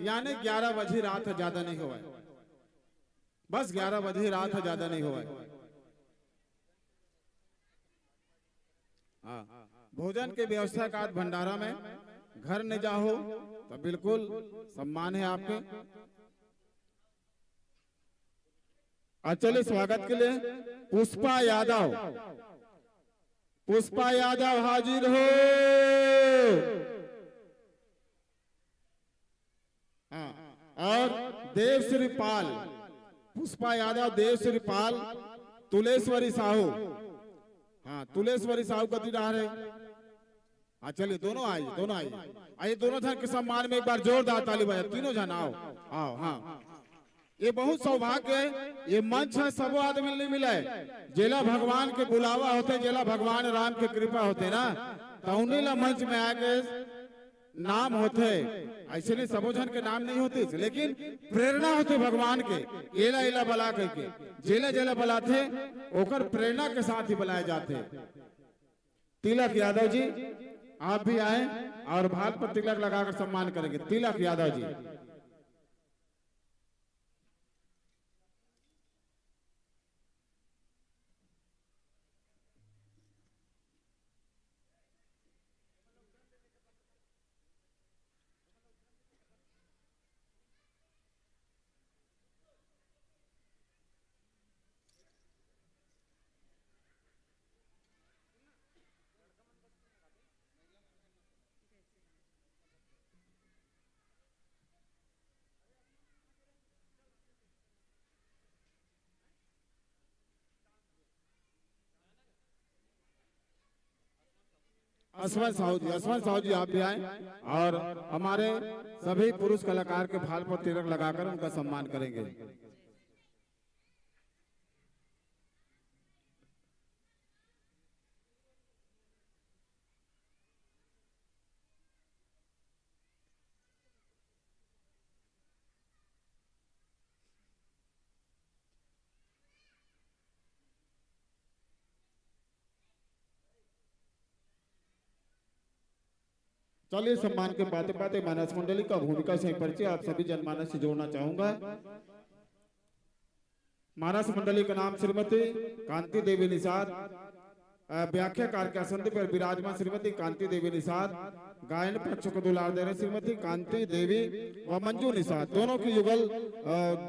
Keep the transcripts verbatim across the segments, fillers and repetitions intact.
यानी ग्यारह बजे रात ह, ज्यादा नहीं होवय, बस ग्यारह बजे रात ह, ज्यादा नहीं होवय। हाँ, भोजन के व्यवस्था का आज भंडारा में घर न जाहो तो बिल्कुल सम्मान है आपके। और चलिए स्वागत के लिए पुष्पा यादव, पुष्पा यादव हाजिर हो। हाँ, और देवश्री पाल, पुष्पा यादव, देवश्री पाल, तुलेश्वरी साहू। हाँ, तुलेश्वरी साहू कति डहार है? हाँ, चलिए, दोनों आइए, दोनों आइए। आइए, दोनों झन के सम्मान में एक बार जोरदार ताली बजाए, तीनों झन आओ, आओ। हाँ, ये बहुत सौभाग्य है, ये मंच है, सबो आदमी नहीं मिला है। जेला भगवान के बुलावा होते, जेला भगवान राम के कृपा होते ना, तो उन्हीं ला मंच में आके नाम होथे, ऐसे नहीं सबो झन के नाम नहीं होतिस, लेकिन प्रेरणा होथे भगवान के, एला एला बला कहिके, जेला जेला बलाथे, ओकर प्रेरणा के साथ ही बलाए जाथे। तिलक यादव जी, आप भी आए और भाल पर तिलक लगाकर सम्मान करेंगे। तिलक यादव जी। असवन साहू जी, असवन साहू जी, आप भी आए और हमारे सभी पुरुष कलाकार के भाल पर तिलक लगाकर उनका सम्मान करेंगे। चलिए, सम्मान के पाते पाते मानस मंडली का भूमिका से परिचय आप सभी जनमानस से जोड़ना चाहूंगा। मानस मंडली का नाम श्रीमती कांति देवी निषाद, अ, व्याख्याकार के आसन पर विराजमान श्रीमती कांति देवी निषाद, गायन पक्ष को दुलार दे रहे श्रीमती कांति देवी व मंजू निषाद, दोनों की युगल, अ,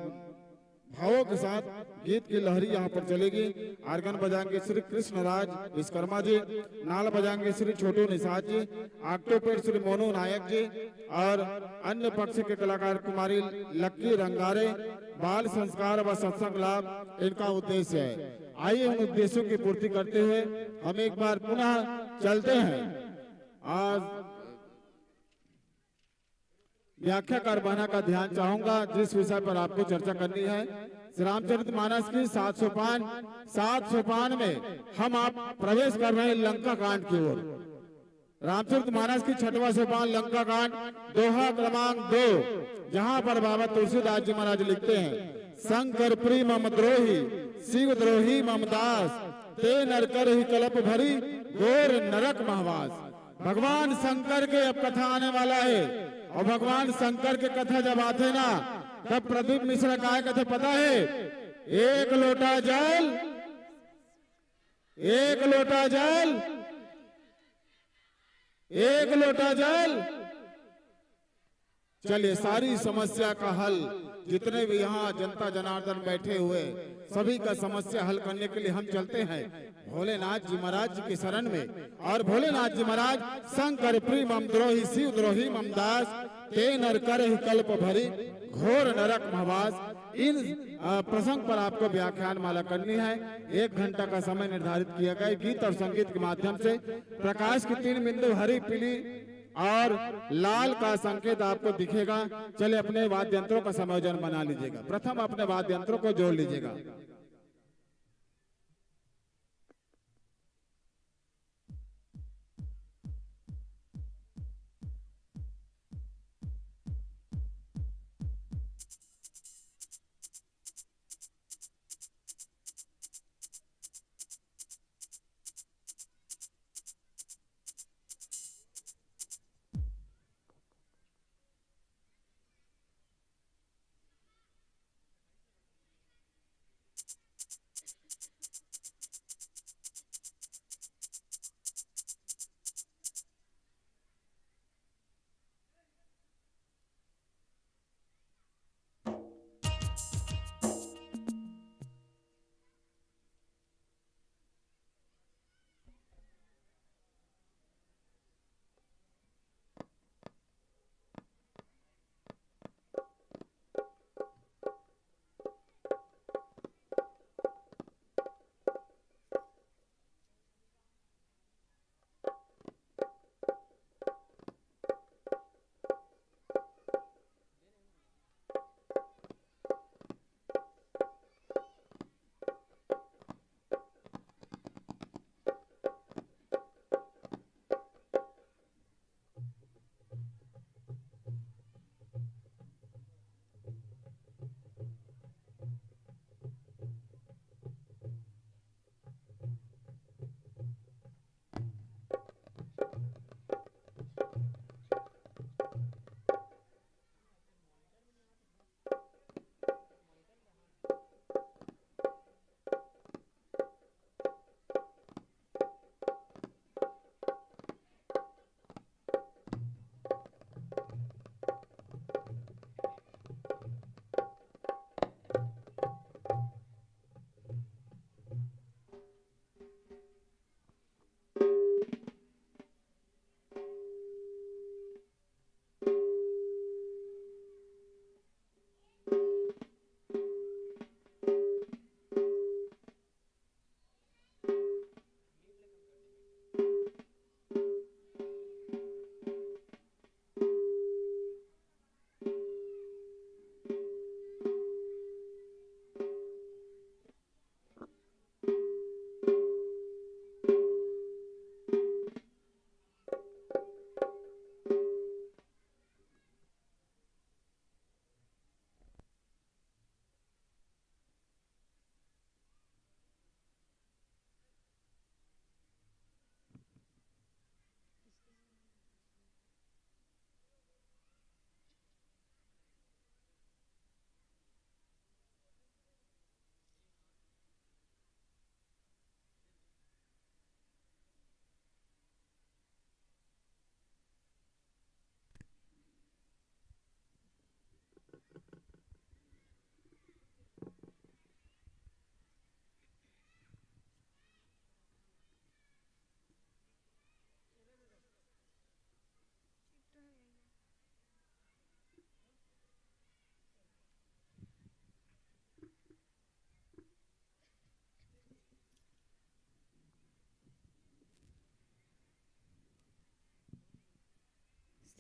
भावों के साथ गीत की लहरी यहाँ पर चलेगी। आर्गन बजाएंगे श्री कृष्णराज विश्वकर्मा जी, नाल बजाएंगे श्री छोटू निषाद जी, ऑक्टोपेड श्री मोनू नायक जी और अन्य पक्ष के कलाकार कुमारी लक्की रंगारे। बाल संस्कार व सत्संग लाभ इनका उद्देश्य है। आइए, उन उद्देश्यों की पूर्ति करते हुए हम एक बार पुनः चलते हैं। आज व्याख्याकार बहना का ध्यान चाहूंगा, जिस विषय पर आपको चर्चा करनी है, श्री रामचरित मानस की सात सोपान, सात सोपान में हम आप प्रवेश कर रहे हैं लंका कांड की ओर। रामचरित मानस की छठवां सोपान लंका कांड, दोहा क्रमांक दो, जहां पर बाबा तुलसीदास जी महाराज लिखते हैं, शंकर प्रिय मम द्रोही, शिव द्रोही मम दास, ते नर करहि कलप भरी, घोर नरक महवास। भगवान शंकर के अब कथा आने वाला है, और भगवान शंकर के कथा जब आथे ना, तब प्रदीप मिश्रा काय कथे पता है? एक लोटा जल, एक लोटा जल, एक लोटा जल। चलिए, सारी समस्या का हल, जितने भी यहाँ जनता जनार्दन बैठे हुए, सभी का समस्या हल करने के लिए हम चलते हैं भोलेनाथ जी महाराज जी के शरण में। और भोलेनाथ जी महाराज, शंकर प्रिय मम द्रोही, शिव द्रोही मम दास, ते नर करहि कलप भरी, घोर नरक महवास। इन, अ, प्रसंग पर आपको व्याख्यान माला करनी है। एक घंटा का समय निर्धारित किया गया है। गीत और संगीत के माध्यम से प्रकाश की तीन बिंदु, हरी, पीली और लाल का संकेत आपको दिखेगा। चलिए, अपने वाद्य यंत्रों का संयोजन बना लीजिएगा। प्रथम अपने वाद्य यंत्रों को जोड़ लीजिएगा।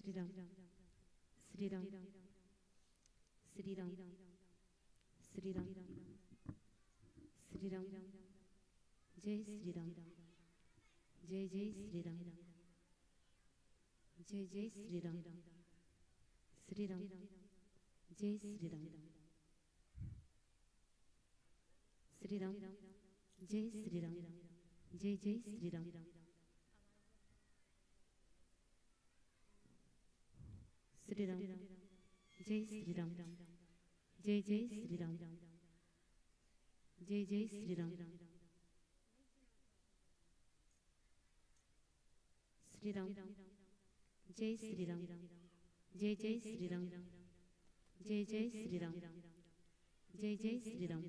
श्री राम, श्री राम, श्री राम, श्री राम, श्री राम, जय श्री राम, जय जय श्री राम, जय जय श्री राम, श्री राम, जय श्री राम। श्री राम, जय श्री राम, जय जय श्री राम। श्री राम, जय श्री राम, जय जय श्री राम, जय जय श्री राम। श्री राम, जय श्री राम, जय जय श्री राम, जय जय श्री राम, जय जय श्री राम।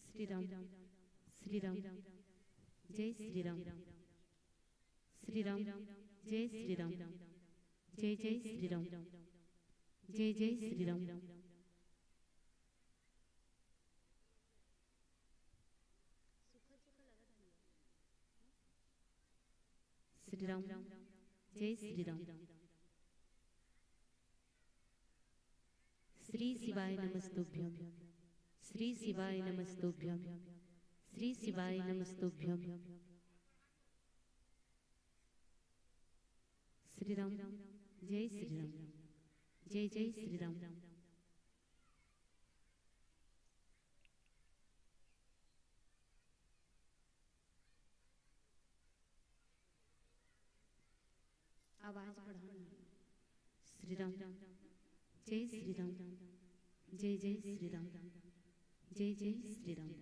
श्री राम, श्री राम, जय श्री राम, श्री राम, जय श्री राम, जय जय श्री राम, जय जय श्री राम। श्री राम, जय श्री राम। श्री शिवाय नमस्तुभ्यम, श्री शिवाय नमस्तुभ्यम, श्री शिवाय नमस्तुभ्यम। श्री राम, जय श्री राम, जय जय श्री राम। आवाज बढ़ाना। श्री राम, जय श्री राम, जय जय श्री राम, जय जय श्री राम।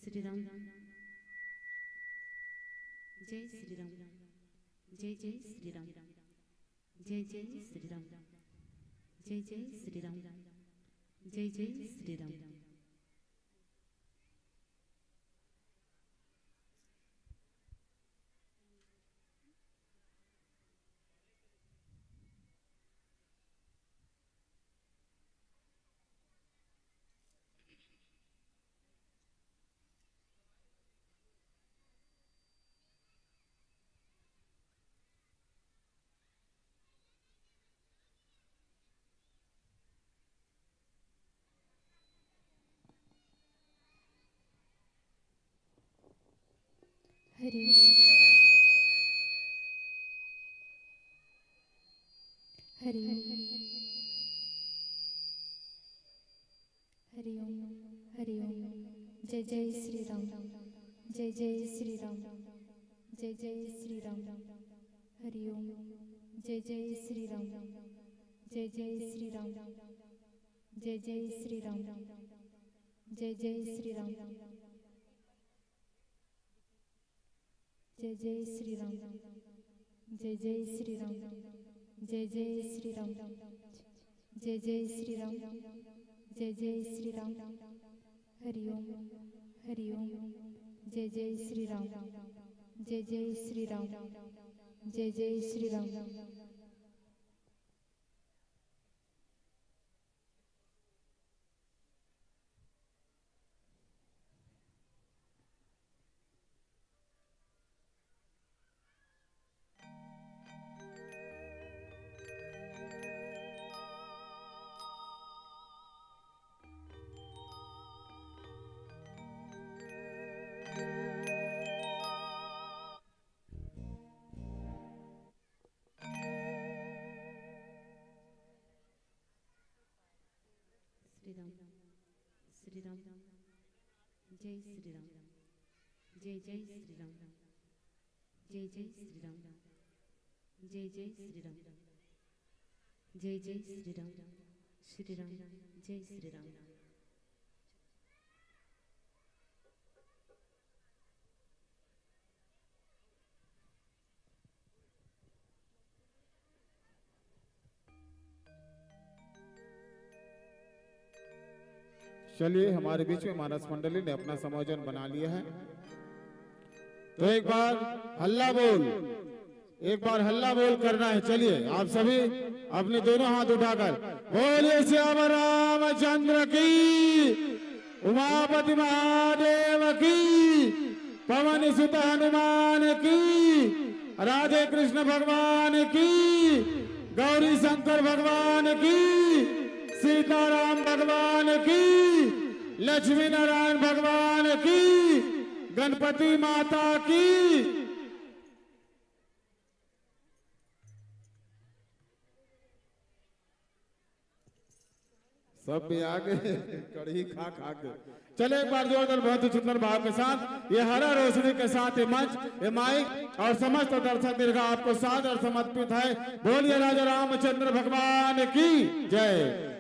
श्री राम, जय श्री राम, जय जय श्री राम, जय जय श्री राम, जय जय श्री राम, जय जय श्री राम। हरि ओम। हरि ओम। हरि ओम। हरि ओम। जय जय श्री राम, जय जय श्री राम, जय जय श्री राम। हरि ओम। जय जय श्री राम, जय जय श्री राम, जय जय श्री राम, जय जय श्री राम। जय जय श्री राम, जय जय श्री राम, जय जय श्री राम, जय जय श्री राम, जय जय श्री राम। हरि ओम, हरि ओम। जय जय श्री राम, जय जय श्री राम, जय जय श्री राम। श्री राम, श्री राम, जय श्री राम, जय जय श्री राम, जय जय श्री राम, जय जय श्री राम, जय जय श्री राम, श्री राम, जय श्री राम। चलिए, हमारे बीच में मानस मंडली ने अपना समायोजन बना लिया है। तो एक बार हल्ला बोल, एक बार हल्ला बोल करना है। चलिए, आप सभी अपने दोनों हाथ उठाकर बोलिए, सियावर रामचंद्र की, उमापति महादेव की, पवन सुत हनुमान की, राधे कृष्ण भगवान की, गौरी शंकर भगवान की, सीताराम भगवान की, लक्ष्मी नारायण भगवान की, गणपति माता की। सब भी आ गए। कढ़ी खा खा के। चले, एक बार जोरदार, बहुत ही सुंदर भाव के साथ ये हरा रोशनी के साथ ये मंच, ये माइक और समस्त दर्शक दीर्घा आपको सादर समर्पित है। बोलिए राजा रामचंद्र भगवान की जय।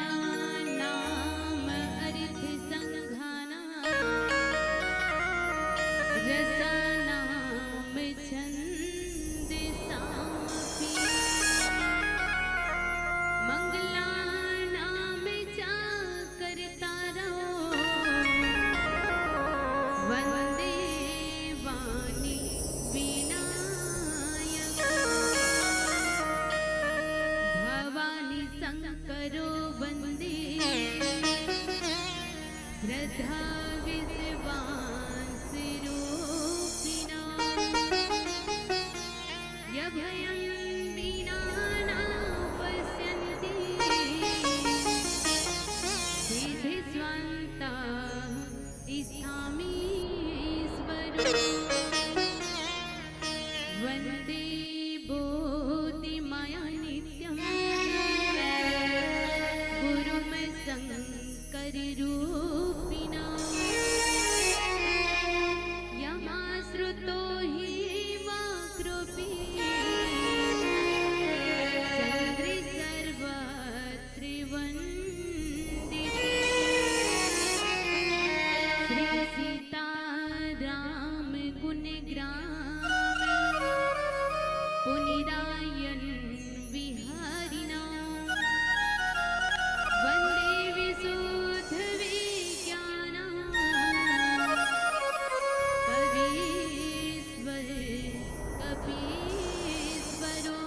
वर्णानाम अर्थ संघानाम रसानाम छंदसामपि। मंगलानाम च कर्तारौ वंदे वाणी विनायकौ। भवानी शंकरो वंदे श्रद्धा विश्वास रूपिणौ। यभयं दीनानां पश्यन्ति सिद्धिस्वान्तां स्थामीश्वरौ। वन्दे बोधिमयं नित्यं गुरुमसं करिरूपिणा। यमाश्रितो हि वाक्रूपी चन्द्रे सर्वत्र त्रिवन्दिते। श्री सीता राम पुनिरायन विहारिणा वन्दे विशुद्ध विज्ञान कवीश्वर कपीश्वरो।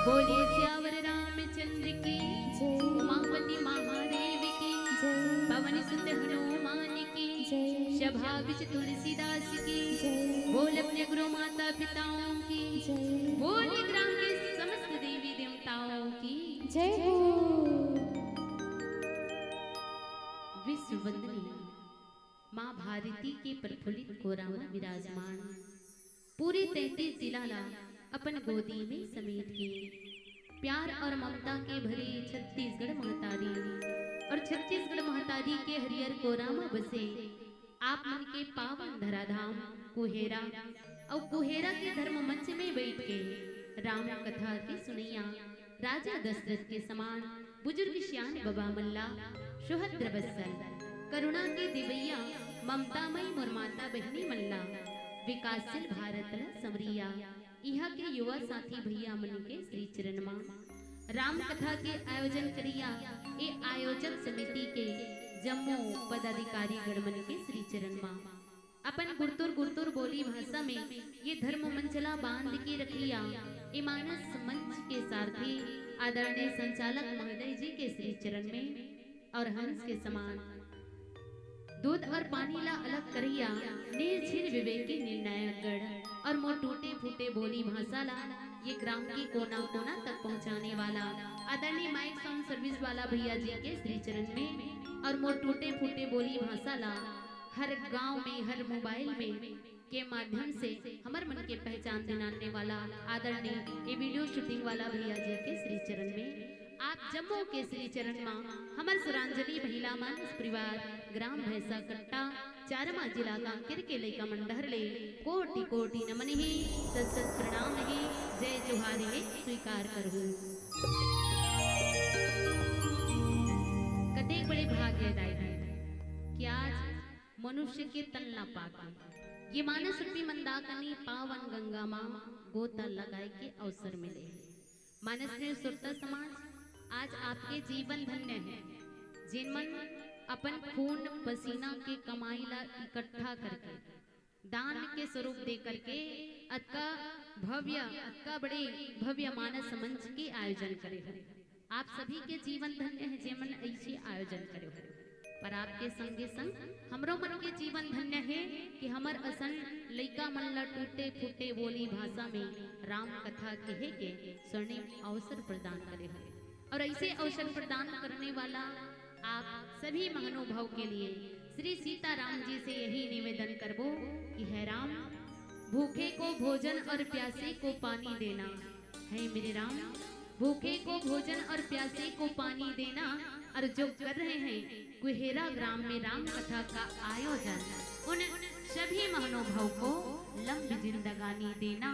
बोलिए सियावर रामचंद्र की, जय। उमापति महादेव की, जय। पवन सुत हनुमान की, जय। सभा विच तुलसीदास की, जय। बोल अपने गुरु माता पिताओं की, जय। बोल ग्राम के समस्त देवी देवताओं की जय हो। विश्व वंदनीय माँ भारती के प्रफुल्लित कोरा म विराजमान, पूरे तैंतीस जिला ला अपन गोदी में समेट के, प्यार और ममता के भरे छत्तीसगढ़ महतारी और छत्तीसगढ़ महतारी के हरियर कोरा म बसे आप मन के पावन धराधाम कुहेरा अउ कुहेरा के धर्म मंच में बैठ के राम कथा के सुनैया राजा दशरथ के समान बुजुर्ग सियान बबा मन ला सुहद्र बत्सल करुणा के देवैया ममतामयी मोर माता बहिनी मन ला विकासशील भारत ला संवरिया इहाँ के युवा साथी भैया मन के श्री चरण मा राम कथा के आयोजन करिया ए आयोजक समिति के जम्मो पदाधिकारी गण मन के श्री चरण मा अपन गुरतुर गुरतुर बोली भाषा में ये धर्म मंचला बांध के रखिया ए मानस मंच के सारथी आदरणीय संचालक महोदय जी के श्री चरण में और हंस के समान दूध और पानी ला अलग करिया निर्झिर विवेकी निर्णायक गढ़ और मोर टूटे फूटे बोली भाषा ला ये ग्राम की कोना कोना तक पहुँचाने वाला आदरणीय माइक साउंड सर्विस वाला भैया जी के श्री चरण में और मोर टूटे फूटे बोली भाषा ला हर गांव में हर मोबाइल में के माध्यम से हमर मन के पहचान दिलाने वाला आदरणीय ए वीडियो शूटिंग वाला भैया जी के श्री चरण में आप जम्मो के श्री चरण मा हमर सुरांजलि महिला मानस परिवार ग्राम भैंसा कट्टा चारमा जिला कांकेर के लइका मन डहर ले कोटि कोटि नमन हे सत सत प्रणाम हे जय जोहार हे स्वीकार करहु। कतेक बड़े भाग्य दाई हे कि आज मनुष्य के तन ला पाके ये मानस रूपी मंदाकिनी पावन गंगा मा गोता लगाए के अवसर मिले हे। मानस ने सुरता समाज आज आपके जीवन धन्य हे, जिन मन अपन खून पसीना के कमाई ला इकट्ठा करके दान के स्वरूप दे करके अतका भव्य अतका बड़े भव्य मानस मंच के आयोजन करे हे। आप सभी के जीवन धन्य हे जेमन ऐसे आयोजन करे हो, पर आपके संगे संग हमरो मन के जीवन धन्य हे कि हमर असन लइका मन ला टूटे फूटे बोली भाषा में राम कथा कहे के स्वर्णिम अवसर प्रदान करे हो। और ऐसे अवसर प्रदान करने वाला आप सभी महानुभाव के लिए श्री सीताराम जी से यही निवेदन करबो कि हे राम, भूखे को भोजन और प्यासे को पानी देना, हे मेरे राम, भूखे को भोजन और प्यासे को पानी देना, और जो कर रहे हैं कुहेरा ग्राम में राम कथा का आयोजन, उन सभी महानुभाव को लंबी जिंदगानी देना,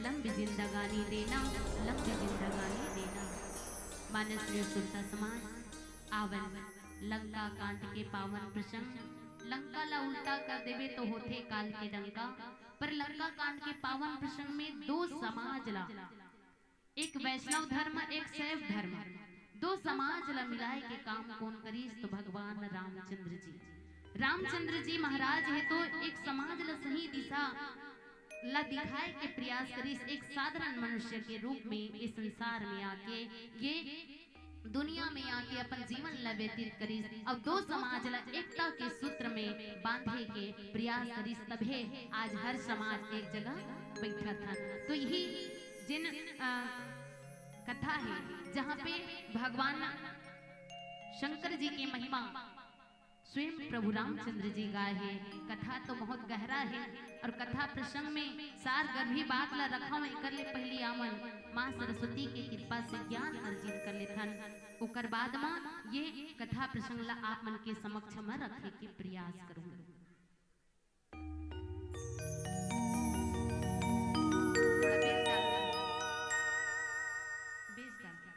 लंबी जिंदगानी देना, लंबी जिंदगानी देना। मानस ने सुरता समाज आवन लंका कांड के पावन प्रसंग। लंका ला उल्टा कर देवे तो होथे काल के डंका, पर लंका कांड के पावन प्रसंग में दो समाज ला, एक वैष्णव धर्म, एक शैव धर्म, दो समाज ला मिलाए के काम कौन करीस? तो भगवान रामचंद्र जी। रामचंद्र जी महाराज हे तो एक समाज ला सही दिशा ला दिखाए के प्रयास करीस, एक साधारण मनुष्य के रूप में इस संसार में आके ये दुनिया में आके अपन जीवन ला व्यतीत करिस और दो समाज ला एकता के सूत्र में बांधे के प्रयास करिस, तभे आज हर समाज एक जगह बैठत हन। तो यही जिन अ, कथा हे जहाँ पे भगवान शंकर जी के महिमा स्वयं प्रभु रामचंद्र जी गाए हे। कथा तो बहुत गहरा हे और कथा प्रसंग में सार गर्भी बात ला रखा हूँ, एकर ले पहली आमन माँ सरस्वती के कृपा से ज्ञान अर्जित कर लेथन। ओकर बाद मा ये कथा प्रसंग ला आप मन के समक्ष में रखे के प्रयास करूँ। थोड़ा बेस डाल दे। बेस डाल दे।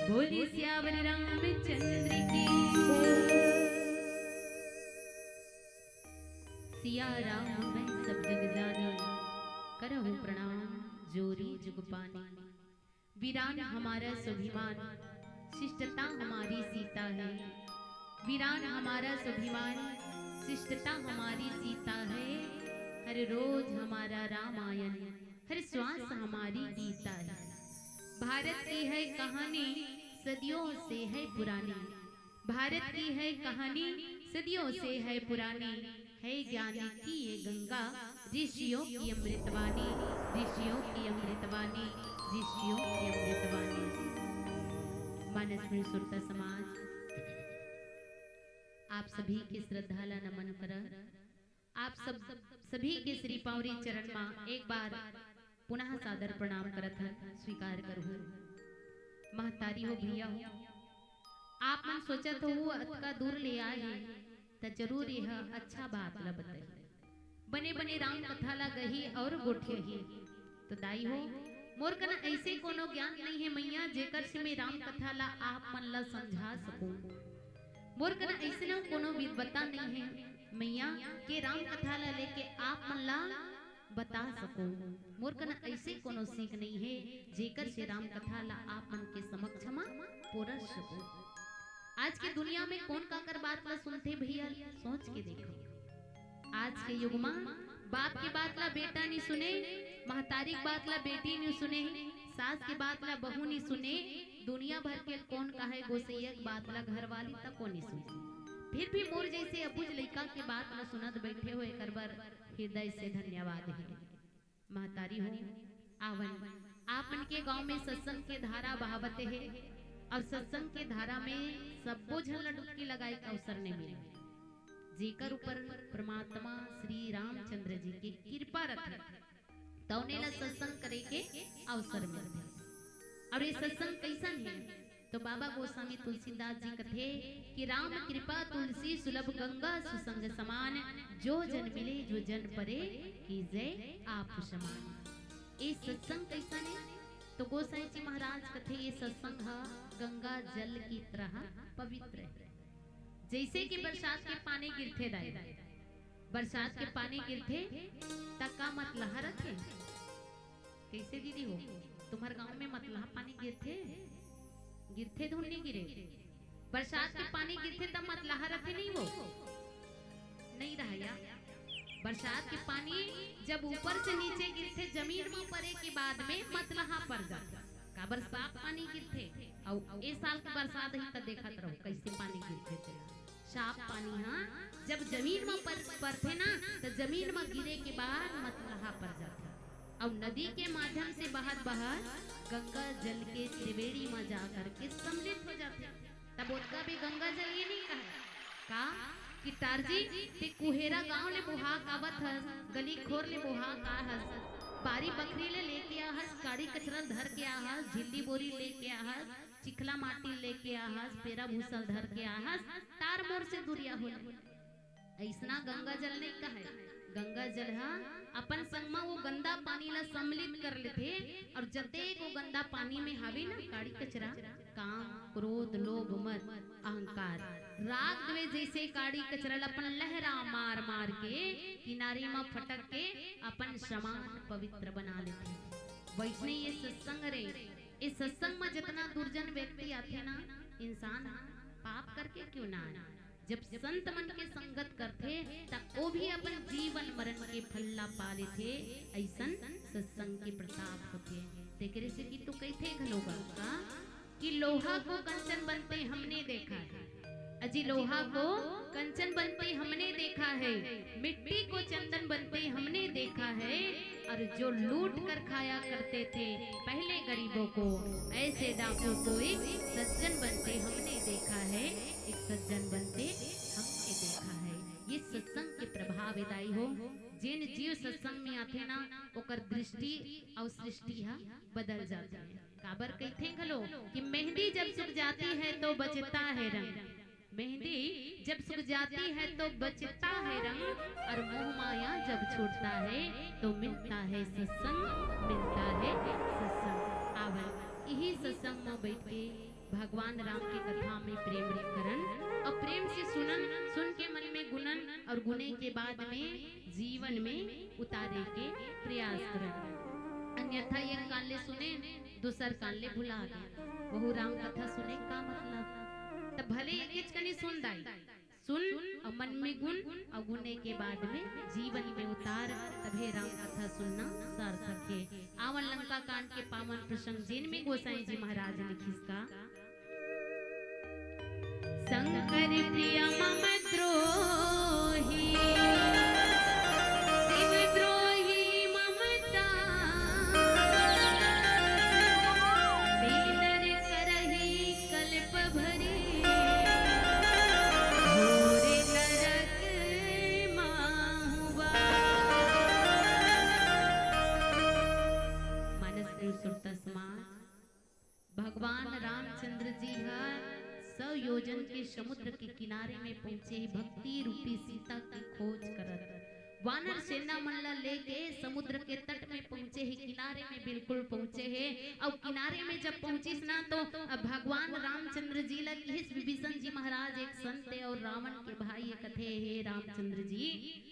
बोलिए सियावर रामचंद्र की। सिया राम मैं सब जग जानी, करहु प्रणाम जोरी जुग पानी। वीरान हमारा स्वाभिमान, शिष्टता हमारी सीता है। वीरान हमारा स्वाभिमान, शिष्टता हमारी सीता है। हर रोज हमारा रामायण, हर श्वास हमारी गीता है। भारत की है कहानी, सदियों से है पुरानी। भारत की है कहानी, सदियों से है पुरानी। है ज्ञान की ये गंगा, ऋषियों की अमृतवाणी, ऋषियों की अमृतवाणी, ऋषियों की अमृतवाणी। मानस में सुरता समाज, आप सभी के श्रद्धा ला नमन करत, आप सब, सभी के श्री पांवरी चरण मा एक बार पुनः सादर प्रणाम करत हन, स्वीकार करहु। महतारी हो, भैया हो, आप मन सोचत हो, अतका दूर ले आए हे, त जरूर यह अच्छा बात ला बताही। बने बने राम कथा ला गही और गोठियाही। तो दाई हो, मोर कन अइसे कोनो ज्ञान नइ हे मैया, जेकर से मैं राम कथा ला आप मन ला समझा सकूं। मोर कन अइसनो कोनो विद्वता नइ हे मैया, के राम कथा ला लेके आप मन ला बता सकूं। मोर कन अइसे कोनो सीख नइ हे, जेकर से राम कथा ला आप मन के समक्ष म पोरस सकूं। आज के दुनिया में कोन काकर बात ला सुनथे भैया, सोच के देखो। आज के युग म बाप के बात ला बेटा नी सुने, महतारी के बात ला बेटी नी सुने, सास के बात ला बहू नी सुने, दुनिया भर के कोन काहे गोसैया के बात ला घरवाली तको नी सुने। फिर भी मोर जइसे अबुझ लइका के बात ला सुनत बइठे हो, एकर बर हृदय से धन्यवाद हे। महतारी हो, आवन, आप मन के गांव में सत्संग के धारा बहावत हे अउ सत्संग के धारा में सब्बो झन ला डुबकी लगाए के अवसर नइ मिले। जेकर ऊपर परमात्मा श्री रामचंद्र जी के कृपा रथे, तउने ला सत्संग करे के अवसर मिलथे। अब ये सत्संग कइसन हे? तो बाबा गोस्वामी तुलसीदास जी कथे कि राम कृपा तुलसी सुलभ गंगा सुसंग समान, जो जन मिले जो जन परे कीजे आप समान। ये सत्संग कइसन हे? तो गोसाई जी महाराज कथे ये सत्संग ह गंगा जल की तरह पवित्र हे। जइसे कि बरसात के पानी गिरथे दाई, बरसात के पानी गिरथे त का मतलहा रथे? कइसे दीदी हो, तुम्हर गांव में मतलहा पानी गिरथे? गिरथे धुन नइ गिरे? बरसात के पानी गिरथे त मतलहा रथे नइ वो? नइ रहय या। बरसात के पानी जब ऊपर से नीचे गिरथे, जमीन म परे के बाद में मतलहा पर जाथे। काबर साफ पानी गिरथे, अउ ए साल के बरसात ही त देखत रहो कइसे पानी गिरथे तेला। साफ पानी ह जब जमीन म पर, परथे ना, त जमीन म गिरे के बाद मतलहा पर जाथे। अउ नदी के माध्यम से बहत बहत गंगा जल के त्रिवेणी म जा करके सम्मिलित हो जाथे। तब ओतका भी गंगा जल ये नइ कहय का कि तारजी, ते कुहेरा गांव ले बोहा के आवत हस, गली खोर ले बोहा के आ हस, बारी बखरी ले लेके आ हस, काड़ी कचरा धर के आ हस, झिल्ली बोरी लेके आ हस, चिखला माटी लेके आ हस, पेरा भूसा धर के आ हस, तार मोर से दुरिहा हो ले। अइसना गंगा जल नइ कहय। गंगा जल ह अपन संग म वो गंदा पानी ला सम्मिलित कर लेथे अउ जतेक वो गंदा पानी में हावे ना काड़ी कचरा, काम, क्रोध, लोभ, मद, अहंकार, राग द्वेष जइसे काड़ी कचरा ला अपन लहरा मार मार के किनारे म फटक के अपन समान पवित्र बना लेथे। वइसने ये सत्संग रे, ये सत्संग म जतना दुर्जन व्यक्ति आथे ना, इंसान ह पाप करके क्यों ना आए, जब संत मन के संगत करथे, त ओ भी अपन जीवन मरण के फल ला पा लेथे। अइसन सत्संग के प्रताप होथे। तेकरे से कि तू कहिथे घलो गा का कि लोहा को कंचन बनते हमने देखा है, अजी लोहा को कंचन बनते हमने देखा है, मिट्टी को चंदन बनते हमने देखा है, और जो लूट कर खाया करते थे पहले गरीबों को, ऐसे डाकू को एक सज्जन बनते हमने देखा है, एक सज्जन बनते हमने देखा है। ये सत्संग के प्रभाव हे दाई हो। जेन जीव सत्संग में आथे ना, ओकर दृष्टि अउ सृष्टि ह बदल जाथे। काबर कहिथे घलो कि मेहंदी जब सूख जाती है तो बचता है रंग, मेहंदी जब सूख जाती है तो बचता है रंग, और मोह माया जब छूटता है तो मिलता है सत्संग, मिलता है सत्संग। आवल इही सत्संग म बैठ के भगवान राम के कथा में प्रेम करन और प्रेम से सुनन, सुन के मन में गुनन और गुने के बाद में जीवन में उतारे के प्रयास करन। अन्यथा एक कान ले सुने, दूसर कान ले भुला दे। वहू राम कथा सुने का मतलब? तब भले एक कनी सुन दाई, सुन और मन में गुन और गुने के बाद में जीवन में उतार, तभे राम कथा सुनना सार्थक हे। आवन लंका कांड के पावन प्रसंग, जेन में गोसाई जी महाराज लिखिस का, शंकर प्रिय मम द्रोही, शिव द्रोही मम तार। दीनर करही कल्प भरे, घोर नरक माहुआ। मानस श्रोता समाज, भगवान रामचंद्र जी ह सौ योजन के समुद्र के किनारे में पहुंचे हे, भक्ति रूपी सीता की खोज करत। वानर सेना मन ला लेके समुद्र के तट में पहुंचे हे, किनारे अउ किनारे में जब पहुंचिस ना, तो भगवान रामचंद्र जी ला किहिस विभीषण जी महाराज, एक संत हे अउ रावण के भाई हे, कथे, "हे रामचंद्र जी,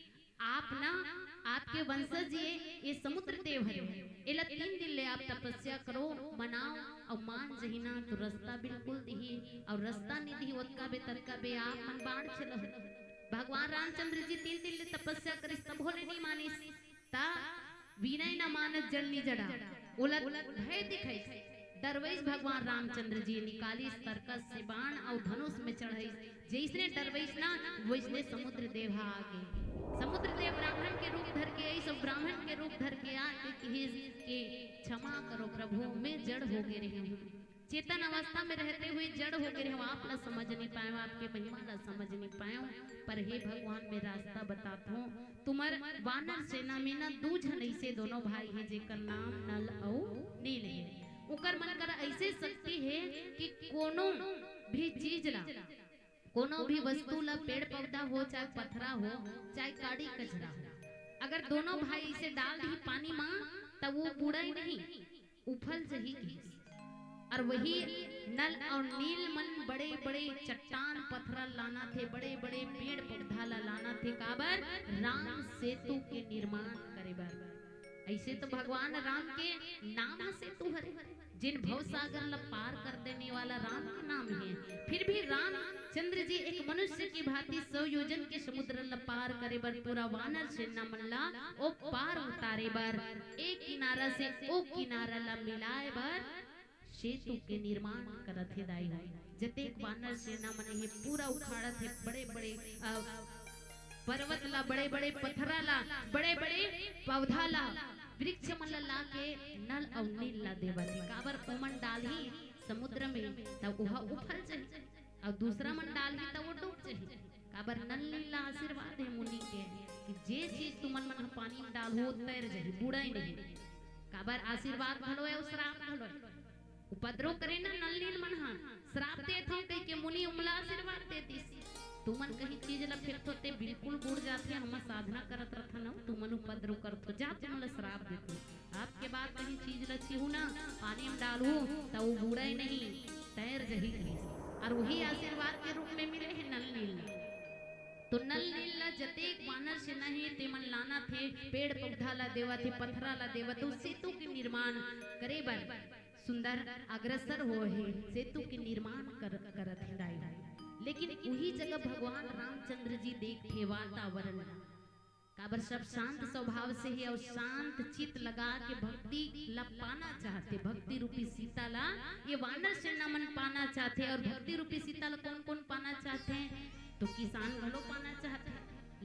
आप ना, आपके वंशज ये, ये समुद्र देव हरे, एला तीन दिन ले आप तपस्या करो, मनाओ, अउ मान जही ना, तो रस्ता बिल्कुल दिही, अउ रस्ता नहीं दिही, ओतका बे, ततका बे, आप मन बाढ़ चलो।" भगवान रामचंद्र जी तीन दिन ले तपस्या करिस, तभो ले नहीं मानिस। ता विनय न मानत जल निज जड़ा, ओला भय दिखाइस, डरवइस भगवान रामचंद्र जी, निकालिस तरकस से बाण अउ धनुष में चढ़ाइस। जइसने डरवइस ना, वइसने समुद्र देव ह आगे। समुद्र देव ब्राह्मण के रूप धर के आइस, अउ ब्राह्मण के रूप धर के आके किहिस कि, "क्षमा करो प्रभु, मैं जड़ हो गे रहेंव।" चेतन अवस्था में रहते हुए जड़ हो गे रहेंव, आप ला समझ नहीं पाएंव, आपके महिमा ला समझ नहीं पाएंव, पर हे भगवान, मैं रास्ता बताथंव। तुम्हर वानर सेना में ना दू झन अइसे दोनों भाई हे, जेकर नाम नल अउ नील हे। ओकर मन कर अइसे शक्ति हे कि कोनो भी चीज ला, कोनो भी वस्तु ला, पेड़ पौधा हो, चाहे पथरा हो, चाहे काड़ी कचरा हो, अगर दोनों भाई इसे डाल दिही पानी मा, त वो बूड़य नहीं, उफल जही कहिस। अउ वही नल अउ नील मन बड़े-बड़े चट्टान पथरा लानथे, बड़े-बड़े पेड़ पौधा ला लानथे, काबर? राम सेतु के निर्माण करे बर। अइसे तो भगवान राम के नाम ह सेतु हरे, जेन भव सागर ला पार कर देने वाला राम के नाम हे। फिर भी रामचंद्र जी एक मनुष्य की भांति सौ योजन के समुद्र ला पार करे बर पूरा वानर सेना मन ला ओ पार उतारे बर, एक किनारा से ओ किनारा ला मिलाए बर सेतु के निर्माण करत हे दाई हो। जतेक वानर सेना मन हे, पूरा उखाड़त हे, बड़े-बड़े, अ, पर्वत ला, बड़े-बड़े पथरा ला, बड़े-बड़े पौधा ला, वृक्ष मन ला लाके नल अउ नील ला देवत हे। काबर ओमन डालही समुद्र में, त ओहा उफल जही, अउ दूसरा मन डालही, त वो डूब जही। काबर नल नील ला आशीर्वाद हे मुनि के कि जे चीज तुमन मन ह पानी में डालहू, तैर जही, बूड़य नहीं। काबर आशीर्वाद घलो हे अउ श्राप घलो हे। उपद्रव करे ना नल नील मन ह, श्राप देत हंव कहिके मुनि उमला आशीर्वाद दे दिस। तुमन कहीं चीज ला फेंकथो ते बिल्कुल बूड़ जाथे, हम साधना करत रथन, तुमन उपद्रव करथो, जा तुमन ला श्राप देथंव। आपके बाद कहीं चीज ला छीहू ना, पानी में डालहू, त वो बूड़य नहीं, तैर जही कहिस। अउ वही आशीर्वाद के रूप में मिले हे नल नील ला। तो नल नील ला जतेक वानर सेना हे, तेमन लानथे, पेड़ पौधा ला देवथे, पथरा ला देवथे, उस सेतु के निर्माण करे बर सुंदर अग्रसर होहे, सेतु के निर्माण कर, करत हे दाई। लेकिन उही जगह भगवान रामचंद्र जी देखथे वातावरण ला। काबर सब शांत स्वभाव से हे अउ शांत चित्त लगा के भक्ति ला पाना चाहथे, भक्ति रूपी सीता ला ये वानर सेना मन पाना चाहथे। अउ भक्ति रूपी सीता ला कौन-कौन पाना चाहथे? तो किसान घलो पाना चाहथे,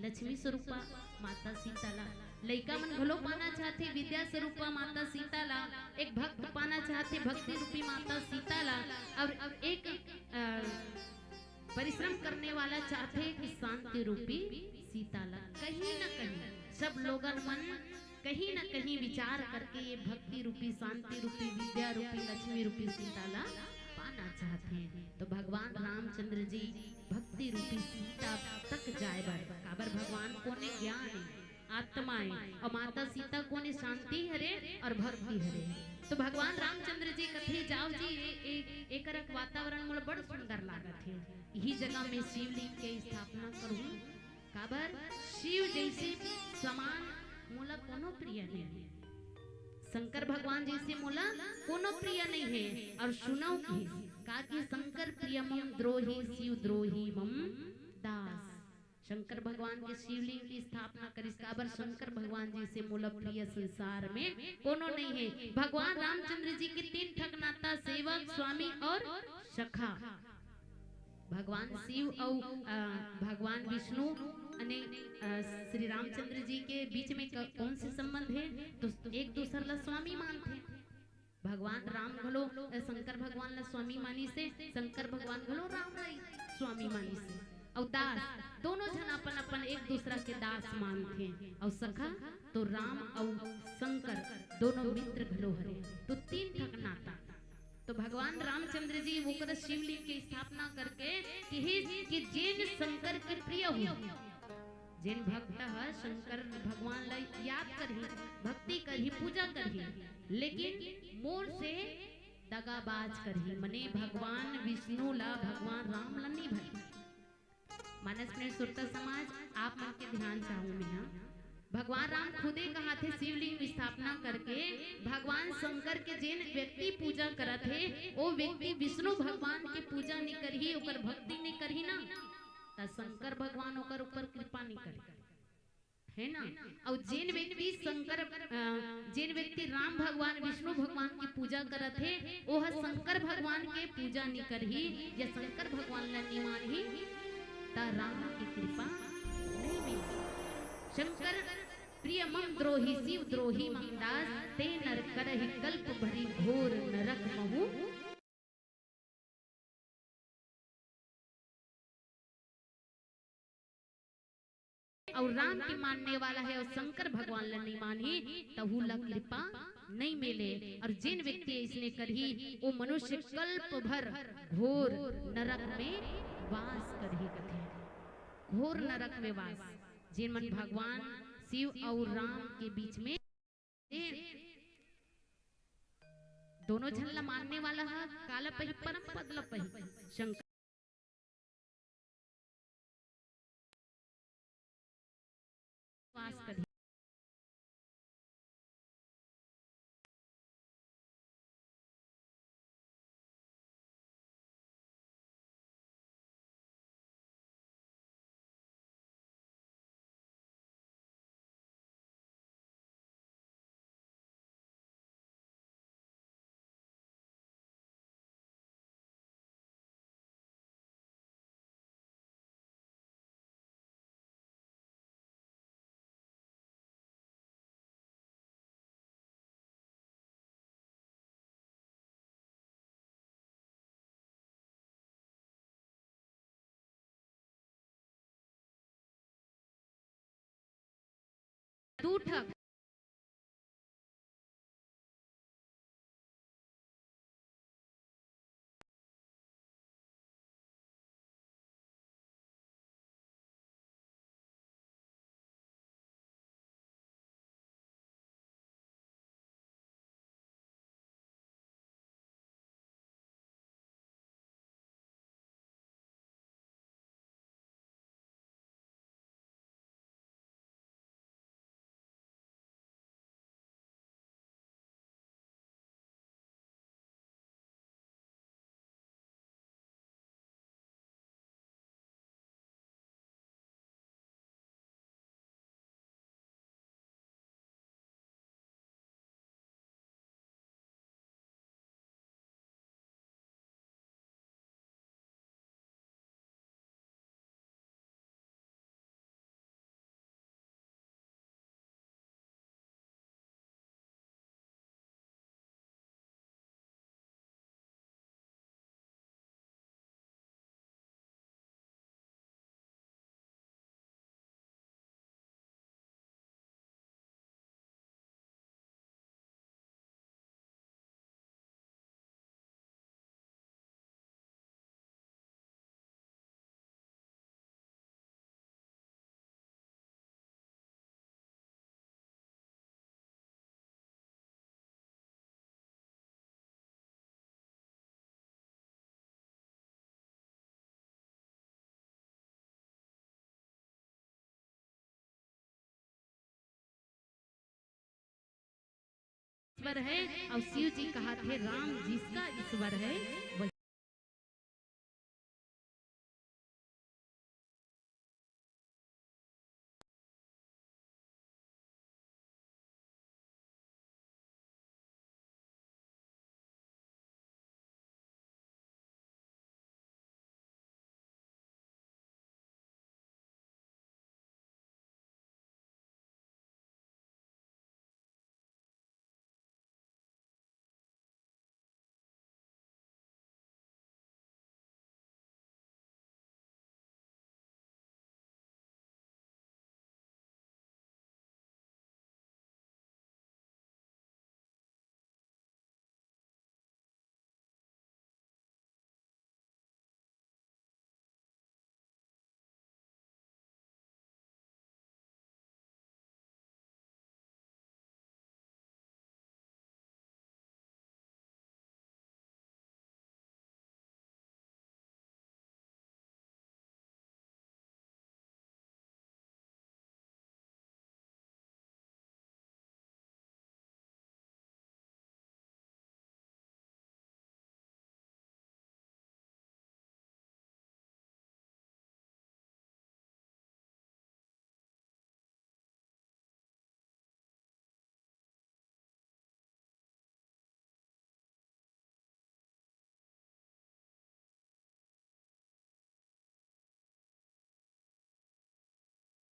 लक्ष्मी स्वरूपा माता सीता ला। लइका मन घलो पाना चाहथे विद्या स्वरूपा माता सीता ला। एक भक्त पाना चाहथे भक्ति रूपी माता सीता ला। अउ एक, अ, परिश्रम करने वाला चाहथे कि शांति रूपी सीता ला। कहीं न कहीं सब लोगन मन कहीं न कहीं विचार करके ये भक्ति रूपी, शांति रूपी, विद्या रूपी, लक्ष्मी रूपी सीता ला पाना चाहथे। तो भगवान रामचंद्र जी भक्ति रूपी सीता तक जाए बर, काबर भगवान कोने ज्ञान हे, आत्मा हे, अउ माता सीता कोने शांति हरे अउ भक्ति हरे। तो भगवान रामचंद्र जी कथे, "जाओ जी, ए, ए, एकर वातावरण मोला बड़ सुंदर लागत हे, इही जगह में शिवलिंग के स्थापना करूं।" काबर शिव जइसे समान मोला कोनो प्रिय नहीं हे, शंकर भगवान जइसे मोला कोनो प्रिय नहीं हे। अउ सुनव कि का कि शंकर प्रिय मम द्रोही, शिव द्रोही मम दास। शंकर भगवान के शिवलिंग की स्थापना करिस, काबर शंकर भगवान जइसे मोला प्रिय संसार में कोनो नहीं हे। भगवान रामचंद्र जी के तीन ठक नाता, सेवक, स्वामी अउ सखा। भगवान शिव अउ, अ, भगवान विष्णु अने, अ, श्री रामचंद्र जी के बीच में क-, कौन से संबंध हे? तो एक दूसर ला स्वामी मानथे। भगवान राम घलो, अ, शंकर भगवान ला स्वामी मानिस हे, शंकर भगवान घलो राम ला स्वामी मानिस हे। अउ दास, दोनों झन अपन अपन एक दूसरा के दास मानथे। अउ सखा तो राम अउ शंकर दोनों मित्र घलो हरे। तो तीन ठक नाता। तो भगवान रामचंद्र जी ओकर शिवलिंग के स्थापना करके किहिस कि जेन शंकर के प्रिय हो, जेन भक्त ह शंकर भगवान ला याद करही, भक्ति करही, पूजा करही, लेकिन मोर से दगाबाज करही, मने भगवान विष्णु ला, भगवान राम ला नहीं भाई। मानस में सुरता समाज, आप मन के ध्यान चाहूं मैं हा। भगवान राम खुदे कहाथे, शिवलिंग स्थापना करके भगवान शंकर के जेन व्यक्ति पूजा करत हे, ओ व्यक्ति विष्णु भगवान के पूजा नहीं करही, ओकर भक्ति नहीं करही ना, त शंकर भगवान ओकर ऊपर कृपा नहीं करही, है ना? अउ जेन व्यक्ति शंकर, अ, जेन व्यक्ति राम भगवान, विष्णु भगवान की पूजा करत हे, ओह शंकर भगवान के पूजा नहीं करही या शंकर भगवान ला नहीं मानही, त राम की कृपा नहीं मिलही। शंकर प्रिय मम द्रोही, शिव द्रोही मम दास, ते नर करहि कल्प भरि घोर नरक महु। अउ राम के मानने वाला हे अउ शंकर भगवान ला नहीं मानही, तहू ला कृपा नहीं मिले। अउ जेन व्यक्ति अइसने करही, ओ मनुष्य कल्प भर घोर नरक में वास करही कथे। घोर नरक में वास, जेन मन भगवान शिव अउ राम के बीच में ए, दोनों झन ला मानने वाला ह काला पही, परम पद ला पही। शंकर वास करही। दू ठक ईश्वर है और शिव जी कहा थे राम जिसका ईश्वर है वही।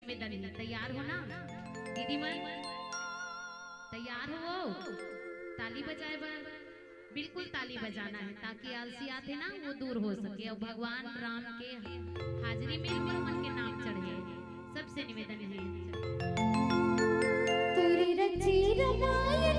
निवेदन हे, तैयार हो ना दीदी मन? तैयार हो? ताली बजाए बर बिल्कुल ताली बजाना है, ताकि आलसी आथे ना, वो दूर हो सके और भगवान राम के हाजिरी में गुरु मन के नाम चढ़े। सबसे निवेदन है। तोरे रची रामायण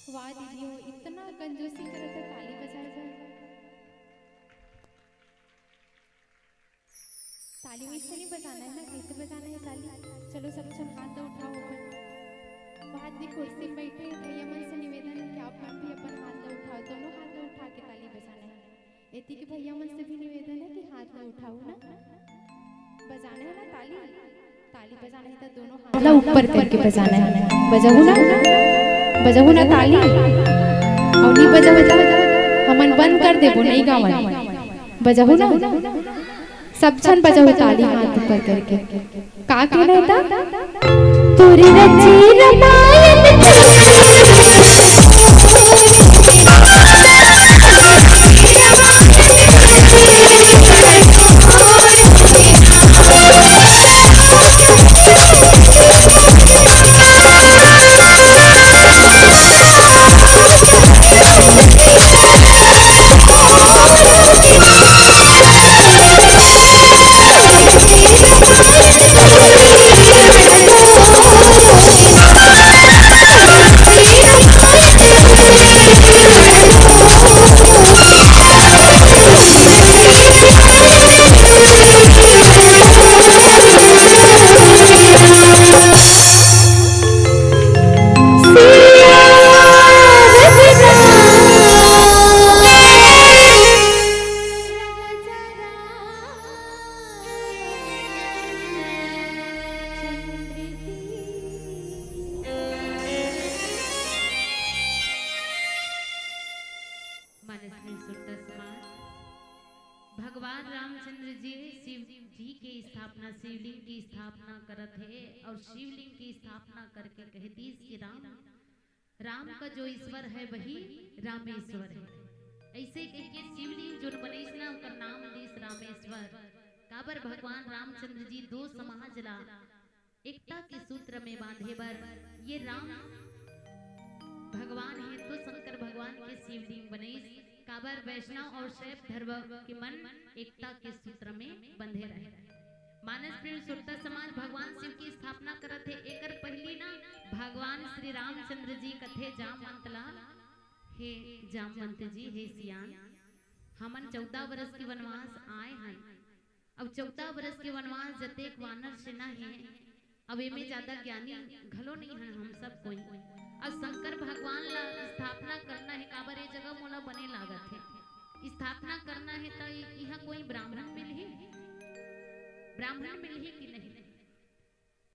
वाह दीदी हो, इतना कंजूसी करत है ताली बजाए बर। ताली वैसे नहीं बजाना है ना, कैसे बजाना है ताली? चलो सब झन हाथ ला उठाओ अपन। वहाँ दी कुर्सी में बैठे भैया मन से निवेदन है कि आप मन भी अपन हाथ ला उठाओ, दोनों हाथ ला उठा के ताली बजाना है। एती के भैया मन से भी निवेदन है कि हाथ ला उठाओ ना, बजाना है ना ताली। ताली बजाना है तो दोनों हाथ ला ऊपर करके बजाना है। बजाहू ना, बजाहू ना ताली। और नहीं बजाहू तो हमन बंद कर देबो, नहीं गावन। बजाहू ना, सब झन बजाहू ताली हाथ ऊपर करके। का कहना है ता? तोरे रची रामायण मानस में सुरता समाज। भगवान रामचंद्र जी शिव जी के स्थापना, शिवलिंग की स्थापना करत हे और शिवलिंग की स्थापना करके कह दीस कि राम, राम का जो ईश्वर है वही रामेश्वर है। अइसे कहिके शिवलिंग जोन बनइस ना, ओकर नाम दिस रामेश्वर। काबर भगवान रामचंद्र जी दो समाज ला एकता के सूत्र में बांधे बर ये राम भगवान हे तो शंकर भगवान के शिवलिंग बनइस। काबर वैष्णव अउ शैव धर्म के मन एकता के सूत्र में बंधे रहे। मानस पुरुषोत्तम समाज भगवान शिव की स्थापना करत हे। एकर पहिली ना भगवान श्री रामचंद्र जी कथे जामवंत ला, "हे जामवंत जी, हे सियान, हमन चौदह बरस के वनवास आए हन। अब चौदह बरस के वनवास जतेक वानर सेना हे, अब एमे ज्यादा ज्ञानी घलो नइ हन हम सब कोई। अब शंकर भगवान ला स्थापना करना हे, काबर ये जगह मोला बने लागत हे। स्थापना करना हे त इ-, इहाँ कोई ब्राह्मण मिलही, ब्राह्मण मिलही कि नहीं?"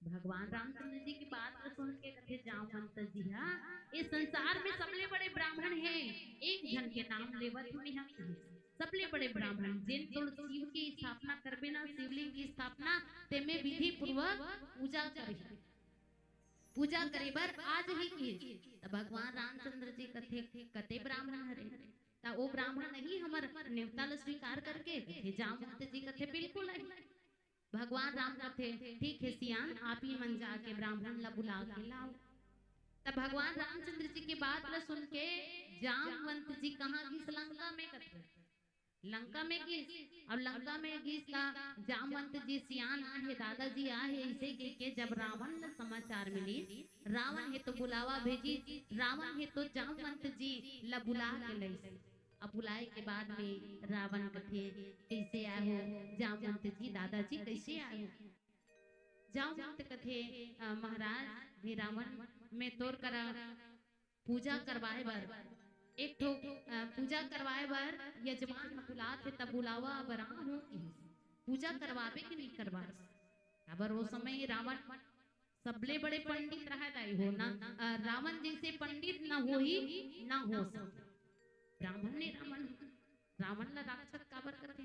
भगवान रामचंद्र जी की बात ला सुन के कथे जामवंत जी हा, "ये संसार में सबले बड़े ब्राह्मण हे, एक झन के नाम लेवत हूँ यहाँ के, सबले बड़े ब्राह्मण, जेन तोर शिव की स्थापना करबे ना, शिवलिंग की स्थापना, तेमे विधि पूर्वक पूजा करही, पूजा करे बर आज ही किहिस।" त भगवान रामचंद्र जी कथे, "कते ब्राह्मण हरे?" त ओ ब्राह्मण नहीं हमर नेवता ल स्वीकार करके कथे, जामवंत जी कथे, "बिल्कुल नहीं।" भगवान राम कथे, "ठीक हे सियान, आप ही मन जाके ब्राह्मण ला बुला के लाओ।" तब भगवान रामचंद्र जी के बात ला सुन के जामवंत जी कहाँ गिस? लंका में कथे। लंका में गिस, अउ लंका में गिस त जामवंत जी सियान आहे, दादाजी आहे, अइसे कहिके जब रावण ला समाचार मिलिस, रावण हे तो बुलावा भेजिस, रावण हे तो जामवंत जी ला बुला के लइस। अब बुलाए के बाद में रावण कथे, "कइसे आए हो जामवंत जी, दादाजी कइसे आए हो?" जामवंत कथे, "अ, महाराज, हे रावण, मैं तोर करा पूजा करवाए बर, एक ठो, अ, पूजा करवाए बर यजमान ह बुलात हे, तब बुलावा बर आ हूँ," किहिस। पूजा करवाबे कि नहीं करवास? काबर ओ समय रावण सबले बड़े पंडित रहय दाई हो ना, अ, रावण जइसे पंडित ना होही, ना हो सके। ब्राह्मण ने रावण, रावण ला राक्षस काबर कथे?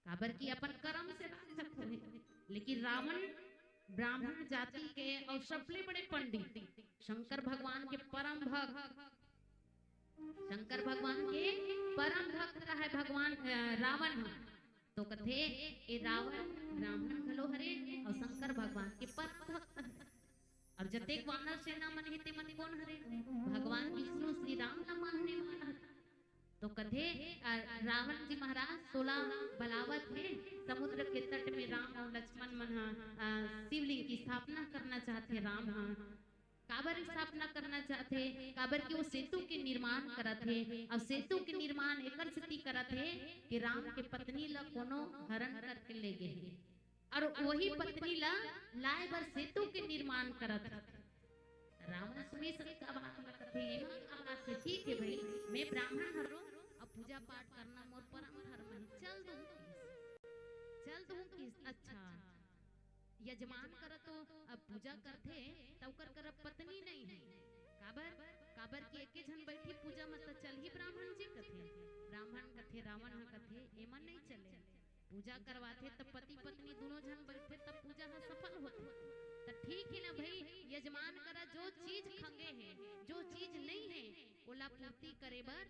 काबर कि अपन करम से राक्षस होहे। लेकिन रावण ब्राह्मण जाति के अउ सबले बड़े पंडित, शंकर भगवान के परम भक्त, शंकर भगवान के परम भक्त रहय भगवान, अ, रावण ह। तो कथे, "ए रावण ब्राह्मण घलो हरे अउ शंकर भगवान के परम भक्त हरे।" अउ जतेक वानर सेना मन हे, ते मन कोन हरे? भगवान विष्णु श्री राम ला मानने वाला हरे। तो कथे, अ, रावण जी महाराज तोला बलावत हे, समुद्र के तट में राम अउ लक्ष्मण मन ह, अ, शिवलिंग की स्थापना करना चाहत हे। राम ह काबर स्थापना करना चाहत हे? काबर कि वो सेतु के निर्माण करत हे, अउ सेतु के निर्माण एकर सेती करत हे कि राम के पत्नी ला कोनो हरण करके ले गे हे। अउ वही पत्नी ला लाए बर सेतु के निर्माण करत हे। रावण सुनिस त बात ला कथे, "एमा का बात हे? ठीक हे भई, मैं ब्राह्मण हरों, अब पूजा पाठ करना मोर परम धर्म हे, चल दूँ किहिस, चल दूँ किहिस।" अच्छा, यजमान करा तो अब पूजा करथे, त ओकर करा पत्नी नइ हे। काबर? काबर कि एके झन बइठी पूजा म, त चलही ब्राह्मण जी कथे। ब्राह्मण कथे, रावण ह कथे, "एमा नइ चले।" पूजा करवाथे त पति पत्नी दूनों झन बइठे तब पूजा ह सफल होथे। त ठीक हे ना भई, यजमान करा जो चीज खंगे हे, जो चीज नइ हे, ओला पूर्ति करे बर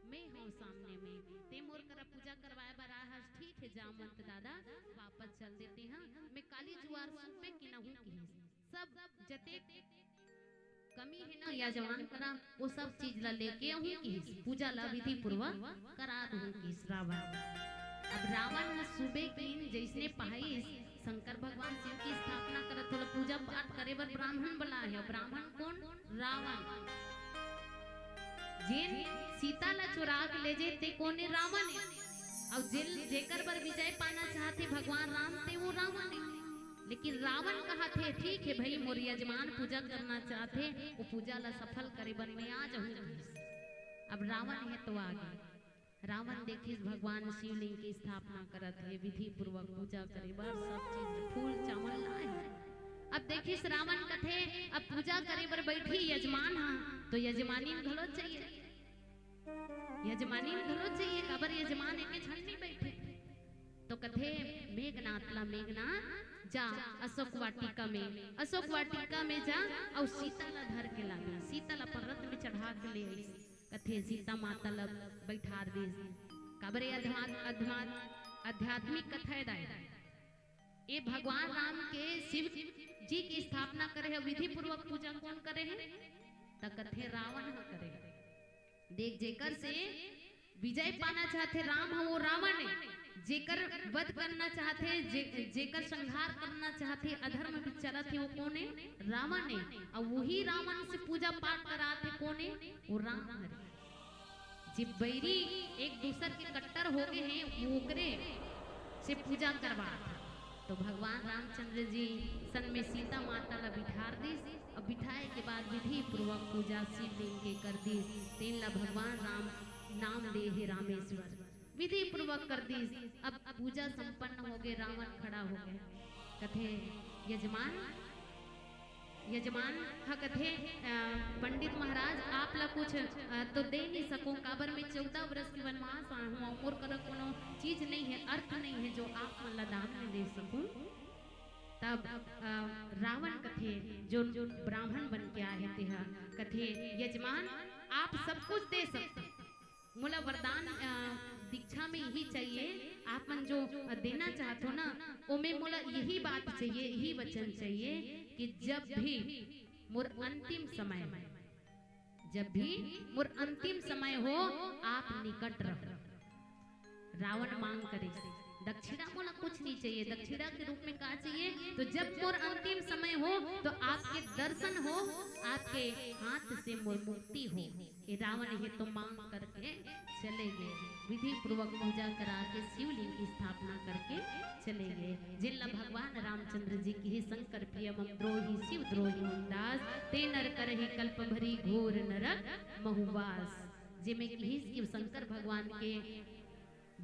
मैं हूँ सामने में। ते मोर करा पूजा करवाए बर आए हस, ठीक हे जामवंत दादा, वापस चल देते हैं, मैं काली जुआर सुबे के नहूँ किहिस। सब जतेक कमी हे ना यजमान करा, वो सब चीज ला लेके आहूँ किहिस, पूजा ला विधि पूर्वक करा दूँ किहिस रावण। अब रावण ह सुबे किहिन जइसने पाइस, शंकर भगवान शिव की स्थापना करत हे, पूजा पाठ करे बर ब्राह्मण बलाए हे। ब्राह्मण कोन? रावण। जेन सीता ला चुरा के ले जे, ते कोन ए? रावण ए। अउ जेन, जेकर बर विजय पाना चाहथे भगवान राम, ते वो रावण ए। लेकिन रावण कहत हे, "ठीक हे भई, मोर यजमान पूजा करना चाहथे, वो पूजा ला सफल करे बर मैं आ जाहूँ।" अब रावण हे तो आगे। रावण देखिस भगवान शिवलिंग की स्थापना करत हे, विधि पूर्वक पूजा करे बर सब चीज फूल चावल लाए हे। अब देखिस रावण कथे, "अब पूजा करे बर बइठही यजमान ह, तो यजमानिन घलो चाहिए, यजमानिन घलो चाहिए, काबर यजमान एके झन नइ बइठे।" तो कथे, "मेघनाथ ला, मेघनाथ जा अशोक वाटिका में, अशोक वाटिका में जा अउ सीता ला धर के लाबे।" सीता ला अपन रथ में चढ़ा के ले आइस। कथे सीता माता ल बैठार दिस। काबर ये अध्या-, अध्या-, आध्यात्मिक कथा हे दाई। ये भगवान राम के शिव जी की स्थापना करे हे, विधि पूर्वक पूजा कोन करे हे? त कथे रावण ह करे हे। देख, जेकर से विजय पाना चाहथे राम ह, वो रावण हे। जेकर वध करना चाहथे, जे, जेकर संहार करना चाहथे, अधर्म में चलत हे, वो कोन हे? रावण हे। अउ वही रावण से पूजा पाठ कराथे कोन हे? वो राम हरे। जे बैरी एक दूसर के कट्टर हो गए हे, वो ओकरे से पूजा करवाथे। तो भगवान रामचंद्र जी संग में सीता माता ला बिठार दिस, अउ बिठाए के बाद विधि पूर्वक पूजा शिवलिंग के कर दिस। तेन ला भगवान राम नाम दे हे रामेश्वर। विधि पूर्वक कर दिस। अब पूजा संपन्न हो गए, रावण खड़ा हो गए। कथे, "यजमान, यजमान ह कथे, अ, पंडित महाराज, आप ला कुछ, अ, तो दे नहीं सकूं, काबर मैं चौदह वर्ष के वनवास आए हूं, मोर करा कोनो चीज नहीं है, अर्थ नहीं है, जो आप मन ला दान में दे सकूं।" तब, अ, रावण कथे, जो ब्राह्मण बन के आए हे, तेहा कथे, "यजमान, आप सब कुछ दे सकते, मोला वरदान, अ, दीक्षा में यही चाहिए, आप मन जो, अ, देना चाहत हो ना, ओमे मोला यही बात चाहिए, यही वचन चाहिए कि जब भी मोर अंतिम समय हो, जब भी मोर अंतिम समय हो, आप निकट रहो।" रावण मांग करे, "दक्षिणा मोला कुछ नहीं चाहिए, दक्षिणा के रूप में का चाहिए? तो जब मोर अंतिम समय हो, तो आपके दर्शन हो, आपके हाथ से मोर मुक्ति हो।" ये रावण ये तो मांग करके चले गए, विधि पूर्वक पूजा करा के शिवलिंग की स्थापना करके चले गए। जिनला भगवान रामचंद्र जी किहे, "शंकर प्रिय मम द्रोही, शिव द्रोही मम दास, ते नर करहि कल्प भरि घोर नरक महुवास।" जेमे किहिस कि शंकर भगवान के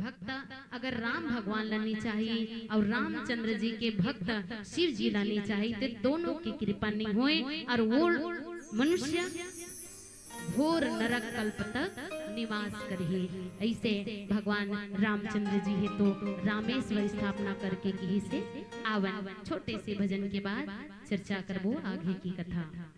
भक्त अगर राम भगवान ला नहीं चाहिए और रामचंद्र जी के भक्त शिव जी ला नहीं चाहिए, तो दोनों की कृपा नहीं होए और वो मनुष्य घोर नरक कल्प तक निवास करही। ऐसे भगवान रामचंद्र जी हे तो रामेश्वर स्थापना करके किहिसे। आवन छोटे से भजन के बाद चर्चा करबो आगे की कथा।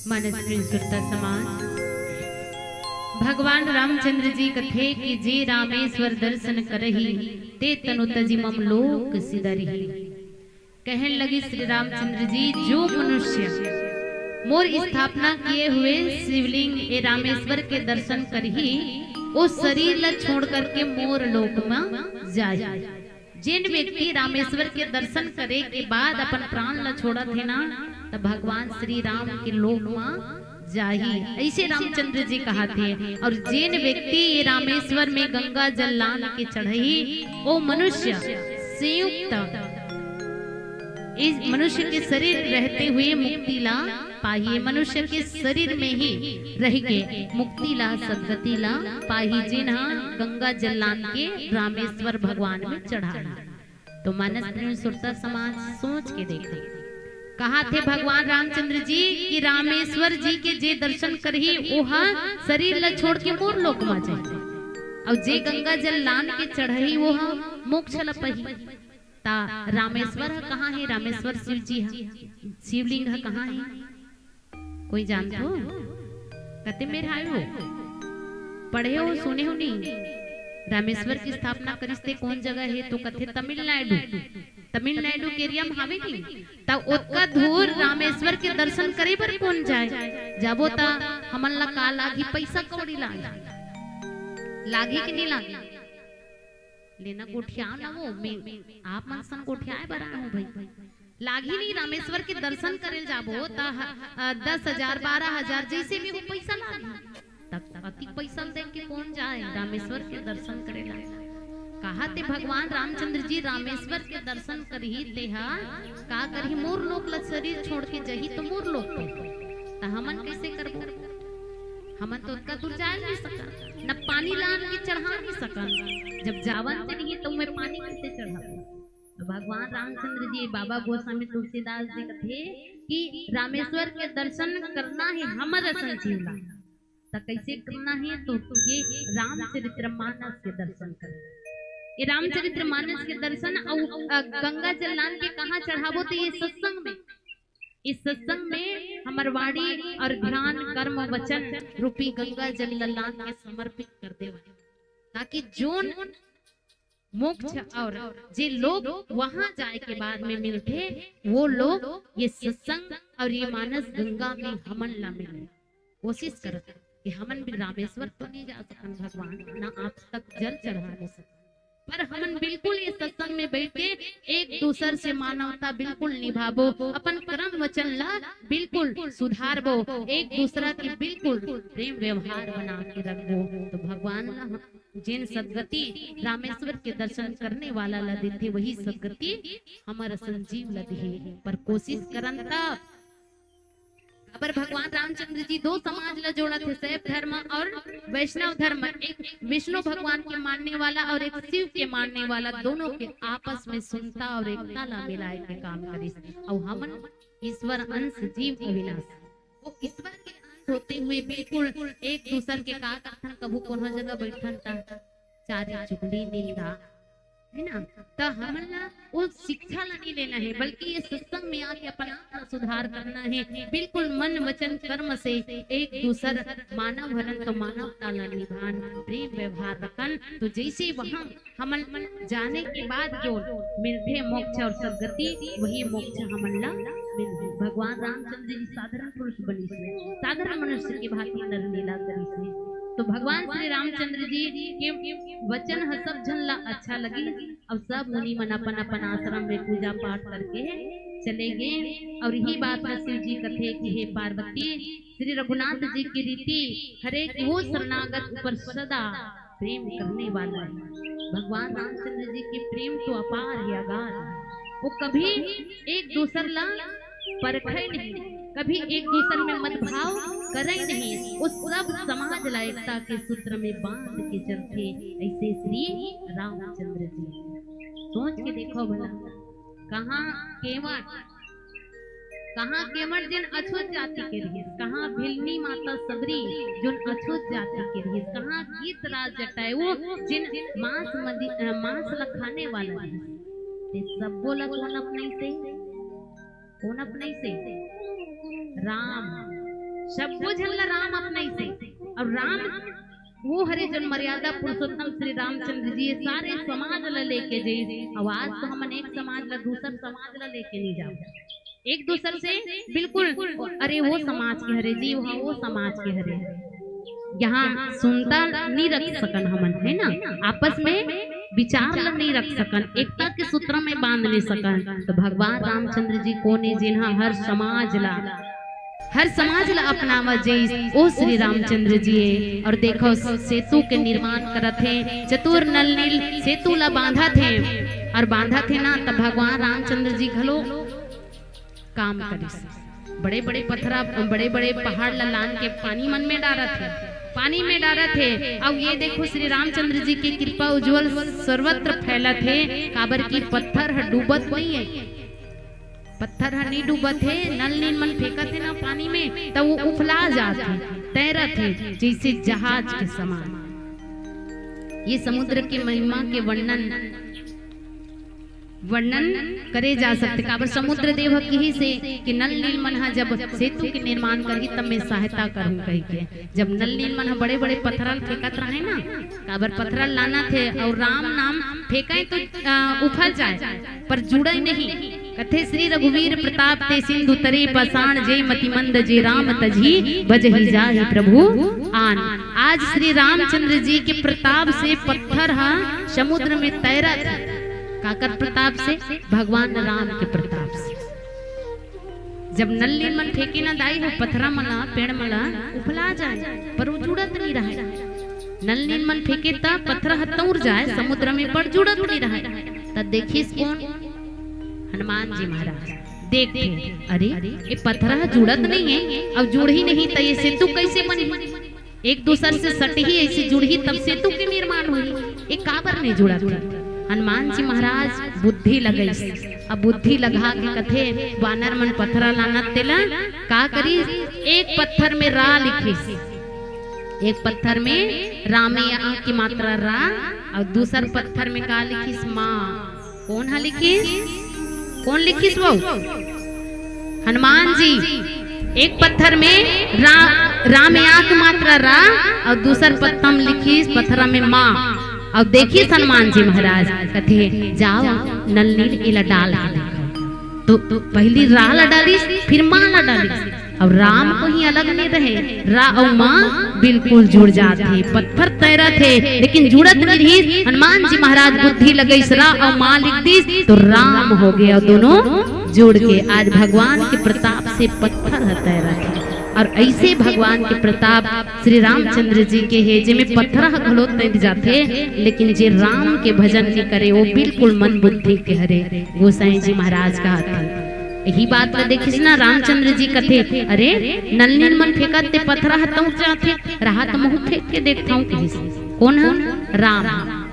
मानस प्रेम सुरता समाज, भगवान रामचंद्र जी कथे कि जे रामेश्वर दर्शन करही, ते तनु तजि मम लोक सिदरही। कहन लगी श्री रामचंद्र जी, जो मनुष्य मोर स्थापना किए हुए शिवलिंग ए रामेश्वर के दर्शन करही, ओ शरीर ला छोड़ करके मोर लोक में जाही। जेन व्यक्ति रामेश्वर के दर्शन करे के बाद अपन प्राण ला छोड़त हे ना, त भगवान श्री राम के लोक में जाही, ऐसे रामचंद्र जी कहा थे। और जेन व्यक्ति ये रामेश्वर में गंगा जल लान के चढ़ही, ओ मनुष्य संयुक्त इस मनुष्य के शरीर रहते हुए मुक्ति ला पाही, मनुष्य के शरीर में ही रह के मुक्ति ला, सदगति ला पाही, जेन हा गंगा जल लान के रामेश्वर भगवान में चढ़ाही। तो मानस प्रेम सुरता समाज, सोच के देखो, कहा थे भगवान रामचंद्र जी कि रामेश्वर जी के जे दर्शन करही, ओहा शरीर ला छोड़ के मोर लोक मा जाही, और जे गंगा जल लान के चढ़ही, ओहा मोक्ष ला पाही। ता रामेश्वर ह कहाँ हे? रामेश्वर शिव जी ह, शिवलिंग ह कहाँ हे? कोई जानत हो? कते मेर आए हो? पढ़े हो, सुने हो नहीं? रामेश्वर की स्थापना करिस ते कौन जगह हे? तो कथे तमिलनाडु। तमिलनाडु के एरिया में हावे नहीं? त ओतका दूर रामेश्वर के दर्शन करे बर कौन जाए? जाबो त हमन ला का लागही? पैसा कौड़ी लागही। लागही कि नहीं लागही? लेना गोठियाओ ना वो, मैं आप मन सन गोठियाए बर आए हूँ भाई। लागही नहीं, रामेश्वर के दर्शन करे जाबो त ह-, अ, दस हजार, बारह हजार, जैसे भी हो, पैसा लागही। तब अति पैसा दे के कौन जाए रामेश्वर के दर्शन करे ला? कहा थे भगवान रामचंद्र जी, रामेश्वर के दर्शन करही ते हा का करही? मोर लोक ला शरीर छोड़ के जही तो मोर लोक पे। त हमन कैसे करबो? हमन तो ओतका दूर जाए नहीं सकन, न पानी लान के चढ़ा नहीं सकन। जब जावन ते नहीं तो मैं पानी कैसे चढ़ाबो? तो भगवान रामचंद्र जी, बाबा गोस्वामी तुलसीदास जी कथे कि रामेश्वर के दर्शन करना हे हमर असन जीव ला। त कैसे करना हे? तो ये रामचरित्र मानस के दर्शन करना। ये रामचरित्र मानस के दर्शन अउ, अ, गंगा जल लान के कहाँ चढ़ाबो? तो ये सत्संग में, इस सत्संग में हमर वाणी और ध्यान, कर्म, वचन रूपी गंगा जल लान के समर्पित कर देवा, ताकि जोन मोक्ष और जे लोक वहां जाए के बाद में मिलथे, वो लोक ये सत्संग और ये मानस गंगा में हमन ला मिले। कोशिश करत कि हमन भी रामेश्वर तो नहीं जा सकन भगवान, ना आप तक जल चढ़ा नहीं सकन, पर हमन बिल्कुल ये सत्संग में बैठ के एक दूसर से मानवता बिल्कुल निभाबो, अपन कर्म वचन ला बिल्कुल सुधारबो, एक दूसरा के बिल्कुल प्रेम व्यवहार बना के रखबो। तो भगवान ला हम जेन सदगति रामेश्वर के दर्शन करने वाला ला देथे, वही सदगति हमर संजीव ला देहे। पर कोशिश करन त अबर भगवान रामचंद्र जी दो समाज ला जोड़त हे, शैव धर्म और वैष्णव धर्म। एक विष्णु भगवान के मानने वाला और एक शिव के मानने वाला, दोनों के आपस में सुनता और एकता ला मिलाए के काम करिस। अउ हमन ईश्वर अंश जीव अविनाश, वो ईश्वर के अंश होते हुए बिल्कुल एक दूसर के का करथन, कभू कोनो जगह बैठन त चारी चुगली निंदा, है ना? त हमन ला वो शिक्षा ला नहीं लेना है, बल्कि ये सत्संग में आके अपन आप ला सुधार करना है। बिल्कुल मन, वचन, कर्म से एक दूसर मानव हरन तो मानवता ला निभान, प्रेम व्यवहार रखन। तो जैसे वहाँ हमन जाने के बाद जो मिलथे मोक्ष और सदगति, वही मोक्ष हमन ला मिलही। भगवान रामचंद्र जी साधारण पुरुष बनिस हे, साधारण मनुष्य के भांति नर लीला करिस हे। तो भगवान श्री रामचंद्र जी के वचन ह सब झन ला अच्छा लगिस, अउ सब मुनि मन अपन अपन आश्रम में पूजा पाठ करके चले गए। अउ यही बात ला शिव जी कथे कि हे पार्वती, श्री रघुनाथ जी की रीति हरे कि वो शरणागत ऊपर सदा प्रेम करने वाला है। भगवान रामचंद्र जी के प्रेम तो अपार है, अगाध है। वो कभी एक दूसर ला परखे नहीं, कभी एक दूसर में मतभाव करे नहीं। वो सब समाज ला एकता के सूत्र में बांध के चलथे, ऐसे श्री रामचंद्र जी। सोच के देखो भला, कहाँ केवट, कहाँ केवट जेन अछूत जाति के रहिस, कहाँ भिलनी माता सबरी जोन अछूत जाति के रहिस, कहाँ गीत राज जटायु जेन मांस मदि-, अ, मांस ला खाने वाला रहिस। ते सब्बो ला कोन अपनाइस हे? कोन अपनाइस हे? राम। सब्बो झन ला राम अपनाइस हे। अउ राम वो हरे जन मर्यादा पुरुषोत्तम श्री रामचंद्र जी सारे समाज ला लेके जइस। अउ आज तो हमन एक समाज ला दूसर समाज ला लेके नहीं जाओ, एक दूसर से बिल्कुल, अरे वो समाज के हरे जी, वहाँ वो समाज के हरे, यहाँ सुनता नहीं रख सकन हमन, है ना? आपस में विचार ला नहीं रख सकन, एकता के सूत्र में बांध नहीं सकन। तो भगवान रामचंद्र जी कोन हे, जिन्हा हर समाज ला, हर समाज ला अपनावा जइस, ओ श्री रामचंद्र जी हे। अउ देखो, सेतु के निर्माण करत हे, चतुर नल नील सेतु ला बांधत हे, अउ बांधत हे ना, तब भगवान रामचंद्र जी घलो काम करिस। बड़े-बड़े पथरा, बड़े-बड़े पहाड़ ला लान के पानी मन में डारत हे, पानी में डारत हे। अउ ये देखो, श्री रामचंद्र जी के कृपा उज्जवल सर्वत्र फैलत हे, काबर कि पत्थर ह डूबत नहीं हे, पत्थर ह नहीं डूबत हे। नल नील मन फेंकत हे ना पानी में, त वो उफला जात हे, तैरत हे, जैसे जहाज के समान। ये समुद्र के महिमा के वर्णन वर्णन करे जा सकथे। काबर समुद्र देव ह किहिस हे कि नल नील मन ह जब सेतु के निर्माण करही, तब मैं सहायता करहूं कहिके। जब नल नील मन ह बड़े-बड़े पथरा ल फेंकत रहे ना, काबर पथरा ल लानत हे अउ राम नाम फेंकय तो, अ, उफल जाय, पर जुड़य नहीं। कथे, श्री रघुवीर प्रताप ते सिंधु तरे पाषाण, जे मति मंद जे राम तजहि, बजहि जाहि प्रभु आन। आज श्री रामचंद्र जी के प्रताप से पत्थर ह समुद्र में तैरत हे। काकर प्रताप से? भगवान राम के प्रताप से। जब नल नील मन फेंके ना दाई हो पथरा मन ला, पेड़ मन ला, उफला जाय, पर वो जुड़त नहीं रहे। नल नील मन फेंके त पथरा ह तौर जाय समुद्र में, पर जुड़त नहीं रहे। त देखिस कोन? हनुमान जी महाराज। देखथे, अरे, ये पथरा ह जुड़त नहीं हे, अउ जुड़ही नहीं त ये सेतु कैसे बनही? एक दूसर से सटही, ऐसे जुड़ही, तब सेतु के निर्माण होही। ये काबर नहीं जुड़त हे? हनुमान जी महाराज बुद्धि लगइस। अब बुद्धि लगा के कथे, बानर मन पथरा लानत तेला का करिस? एक पत्थर में रा लिखिस, एक पत्थर में रामे आ की मात्रा रा, अउ दूसर पत्थर में का लिखिस? माँ। कोन ह लिखिस? कोन लिखिस वो? हनुमान जी। एक पत्थर में रा-, रामे आ की मात्रा रा, अउ दूसर पत्थर में लिखिस, पथरा में माँ। अउ देखिस हनुमान जी महाराज, कथे, जाओ, नल नील एला डाल के देखो। तो, तो पहली रा ला डालिस, फिर माँ ला डालिस। अउ राम कहीं अलग नहीं रहे, रा अउ माँ बिल्कुल जुड़ जात हे। पत्थर तैरत हे, लेकिन जुड़त नहीं रहिस। हनुमान जी महाराज बुद्धि लगइस, रा अउ माँ लिख दिस, तो राम हो गया, दोनों जुड़ के। आज भगवान के प्रताप से पत्थर ह तैरत हे। अउ ऐसे भगवान के प्रताप श्री रामचंद्र जी के हे, जेमे पत्थर ह घलो तैर जाथे, लेकिन जे राम के भजन नहीं करे, वो बिल्कुल मन बुद्धि के हरे। गोसाई जी महाराज कहत हे, यही बात ला देखिस ना रामचंद्र जी, कथे, अरे, नल नील मन फेंकत ते पथरा ह तौर जाथे, रहा त महूं फेंक के देखथंव कहिस। कोन ह? राम।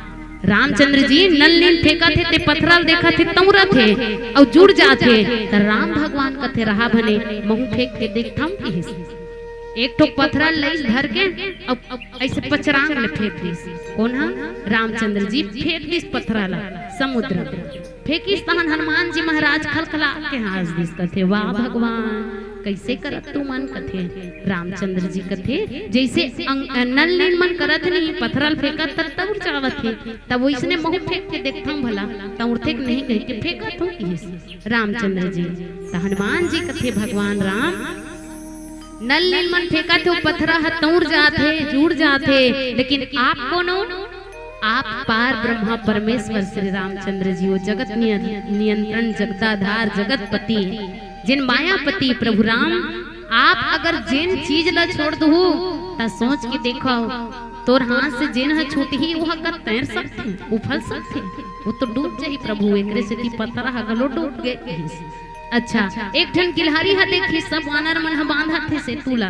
रामचंद्र जी नल नील फेंकत हे ते पथरा ल देखत हे, तौरत हे अउ जुड़ जात हे। त राम भगवान कथे, रहा भने, महूं फेंक के देखथंव कहिस। एक ठो पथरा लइस धर के, अब, अब ऐसे पचरांग ले फेंक दिस। कोन ह? रामचंद्र जी फेंक दिस पथरा ला समुद्र में। फेंकिस तहन हनुमान जी महाराज खलखला के हाँस दिस, कथे, "वाह भगवान, कइसे करत तुमन?" कथे रामचंद्र जी, कथे, "जइसे अंग-, नल नीन मन करत नहीं, पथरा ल फेंकत तब तउर जावत हे, तब वइसने महूँ फेंक के देखथंव भला, तउरथे के नहीं?" कहि के फेंकत हंव किहिस रामचंद्र जी। त हनुमान जी कथे, "भगवान राम, नल नीन मन फेंकत हे, ओ पथरा ह तउर जात हे, जुड़ जात हे, लेकिन आप कोन हो? आप पार ब्रह्मा परमेश्वर श्री रामचंद्र जी हो, जगत निय-, नियंत्रण, जगताधार, जगतपति, जेन मायापति प्रभु राम, आप अगर जेन चीज ला छोड़ दुहू, त सोच के देखव, तोर हाथ से जेन ह छूटही, वो ह का तैर सकथे, उफल सकथे? वो तो डूब जाही प्रभु।" एकरे सेती पथरा ह घलो डूब गे। अच्छा, एक ठन गिलहरी ह देखिस, सब वानर मन ह बांधत हे सेतु ला,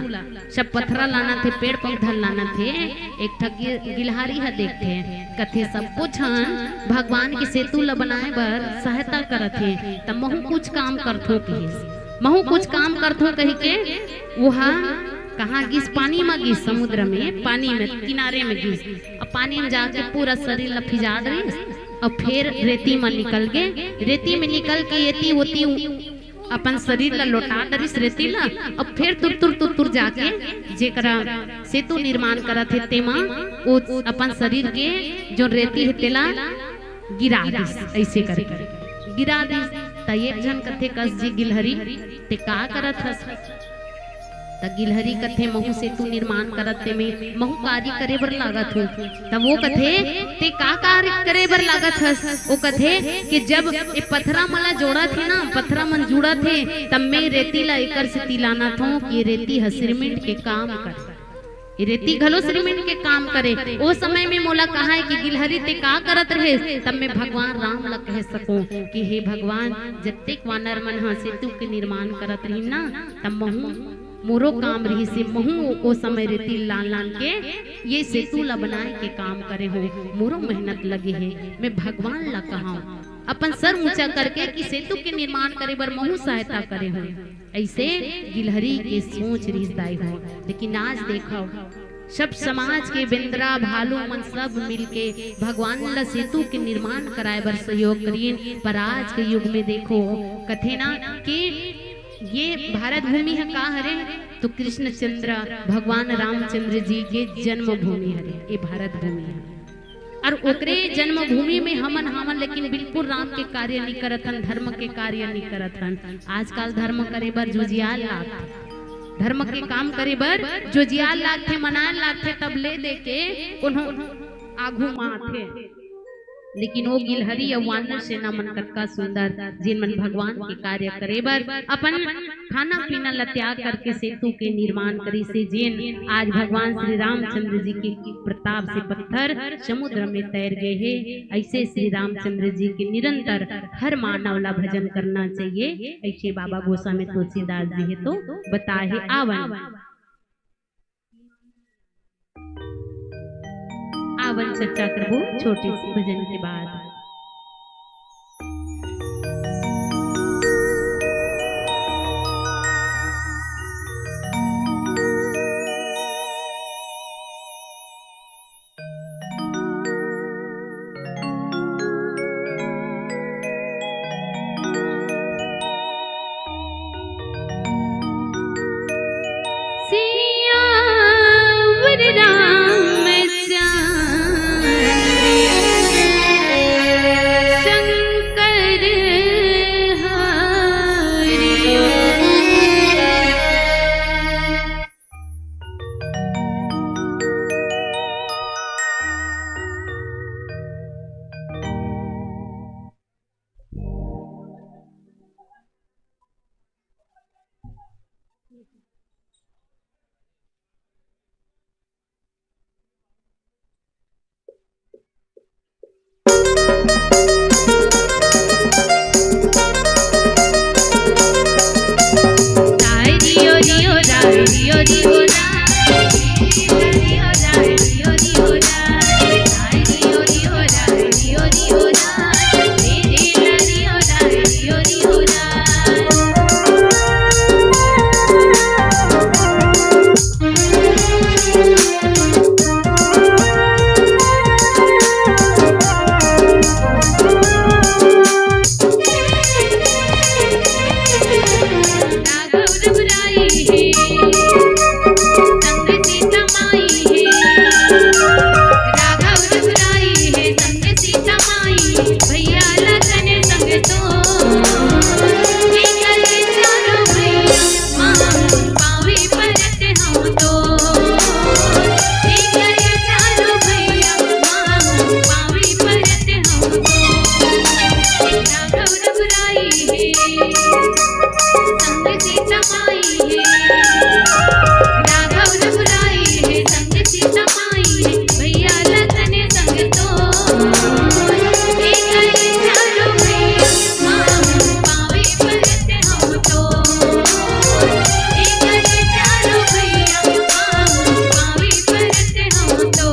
सब पथरा लानत हे, पेड़ पौधा लानत हे। एक ठन गि-, गिलहरी ह देखथे, कथे, "सबो झन भगवान के सेतु ला बनाए बर सहायता करत हे, त महूँ कुछ काम करथों," किहिस। "महूँ कुछ काम करथों," कहि के वो ह कहाँ गिस? पानी म गिस, समुद्र में, पानी में, किनारे में गिस। अब पानी में जाके पूरा शरीर ला फिजा डरिस, अब फेर रेती म निकल गे। रेती में निकल के एती ओती उ-, अपन शरीर ला लोटा डरिस रेती ला। अब फेर तुरतुर तुरतुर जाके जेकरा सेतु निर्माण करत हे तेमा ओ अपन शरीर के जो रेती हे तेला गिरा दिस, ऐसे करके गिरा दिस। त एक झन कथे, "कस जी गिलहरी, ते का करत हस?" त गिलहरी कथे, "महूँ सेतु निर्माण करत हे, में महूँ कार्य करे बर लागत हूँ।" त वो कथे, "ते का कार्य करे बर लागत हस?" वो कथे कि जब ए पथरा मन ला जोड़त हे ना, पथरा मन जुड़त हे, तब में रेती ला एकर सेती लानत हूँ कि रेती ह सिरमिट के काम करे, ए रेती घलो सिरमिट के काम करे। ओ समय में मोला कहा हे कि गिलहरी ते का करत रहेस, तब में भगवान राम ला कह सकूं कि हे भगवान, जतेक वानर मन ह सेतु के निर्माण करत रहिन ना, तब महूँ मोरो काम रहिस हे, महूँ ओ समय रेती लान लान के ये सेतु ला बनाए के काम करे हों, मोरो मेहनत लगे हे। मैं भगवान ला कहाऊं, अपन सर ऊंचा करके कि सेतु के निर्माण करे बर महूँ सहायता करे हों। ऐसे गिलहरी के सोच रहिस दाई हो। लेकिन आज देखव, सब समाज के बेंदरा भालू मन सब मिलके भगवान ला सेतु के निर्माण कराए बर सहयोग करिन। पर आज के युग में देखो, कथे ना कि ये भारत भूमि ह का हरे, तो कृष्णचंद्र भगवान रामचंद्र जी के जन्मभूमि हरे ये भारत भूमि ह। और ओकरे जन्मभूमि में हमन हावन, लेकिन बिल्कुल राम के कार्य नहीं करत हन, धर्म के कार्य नहीं करत हन। आजकल धर्म करे बर जुजियाल लागथे, धर्म के काम करे बर जुजियाल लागथे, मनाल लागथे, तब ले दे के कोनो आघू म आथे। लेकिन ओ गिलहरी अउ वानर सेना मन कतका सुंदर, जेन मन भगवान के कार्य करे बर अपन खाना पीना ला त्याग करके सेतु के निर्माण करिस हे, जेन आज भगवान श्री रामचंद्र जी के प्रताप से पत्थर समुद्र में तैर गए हे। ऐसे श्री रामचंद्र जी के निरंतर हर मानव ला भजन करना चाहिए। ऐसे बाबा गोस्वामी तुलसीदास जी हे तो बताए हे। आवन आवन चर्चा करबो छोटे से भजन के बाद। राघव रघुराई हे, संग सीता माई हे। राघव रघुराई हे, संग सीता माई। भैया लखन संग तो, निकल चारो भैया, माँ पावे परत हम तो। निकल चारो भैया, माँ पावे परत हम तो। राघव रघुराई हे, संग सीता माई हे। राघव रघुराई हे, संग सीता माई हे। भैया लखन संग तो, निकल चारो भैया, माँ पावे परत हम तो। निकल चारो भैया, माँ पावे परत हम तो।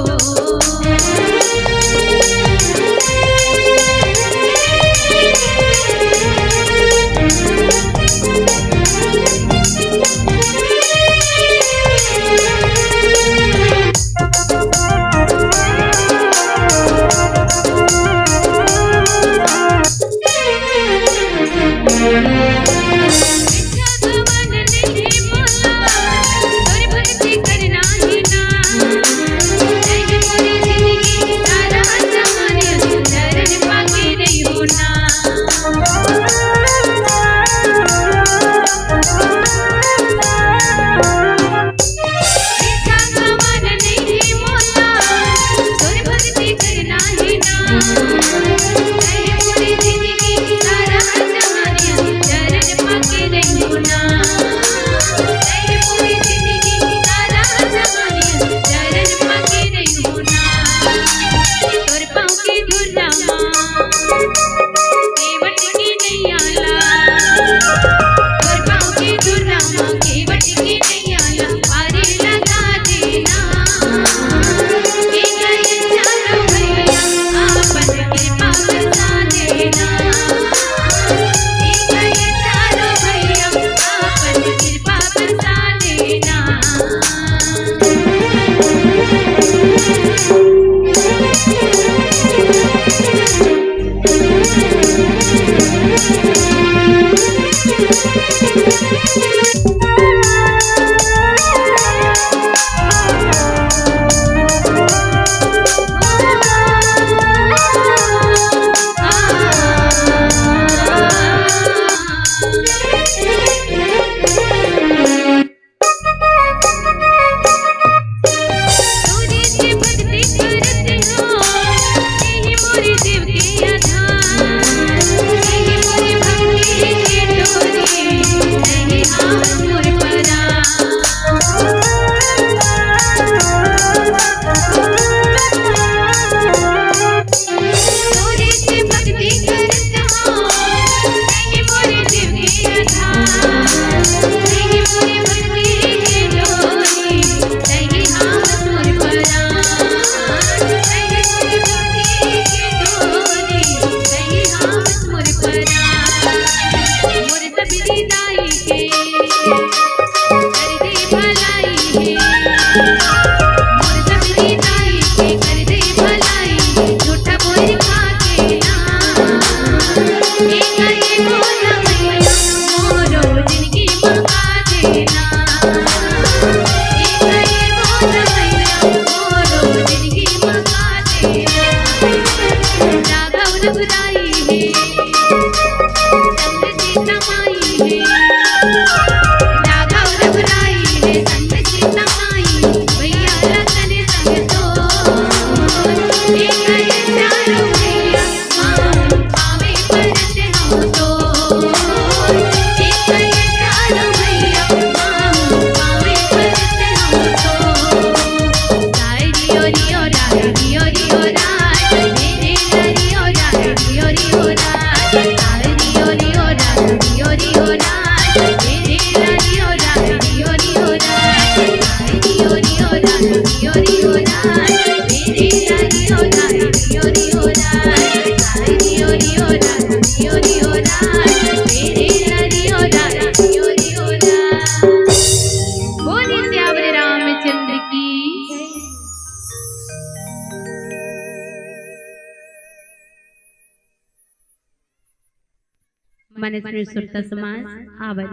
मानस में सुरता समाज आवत।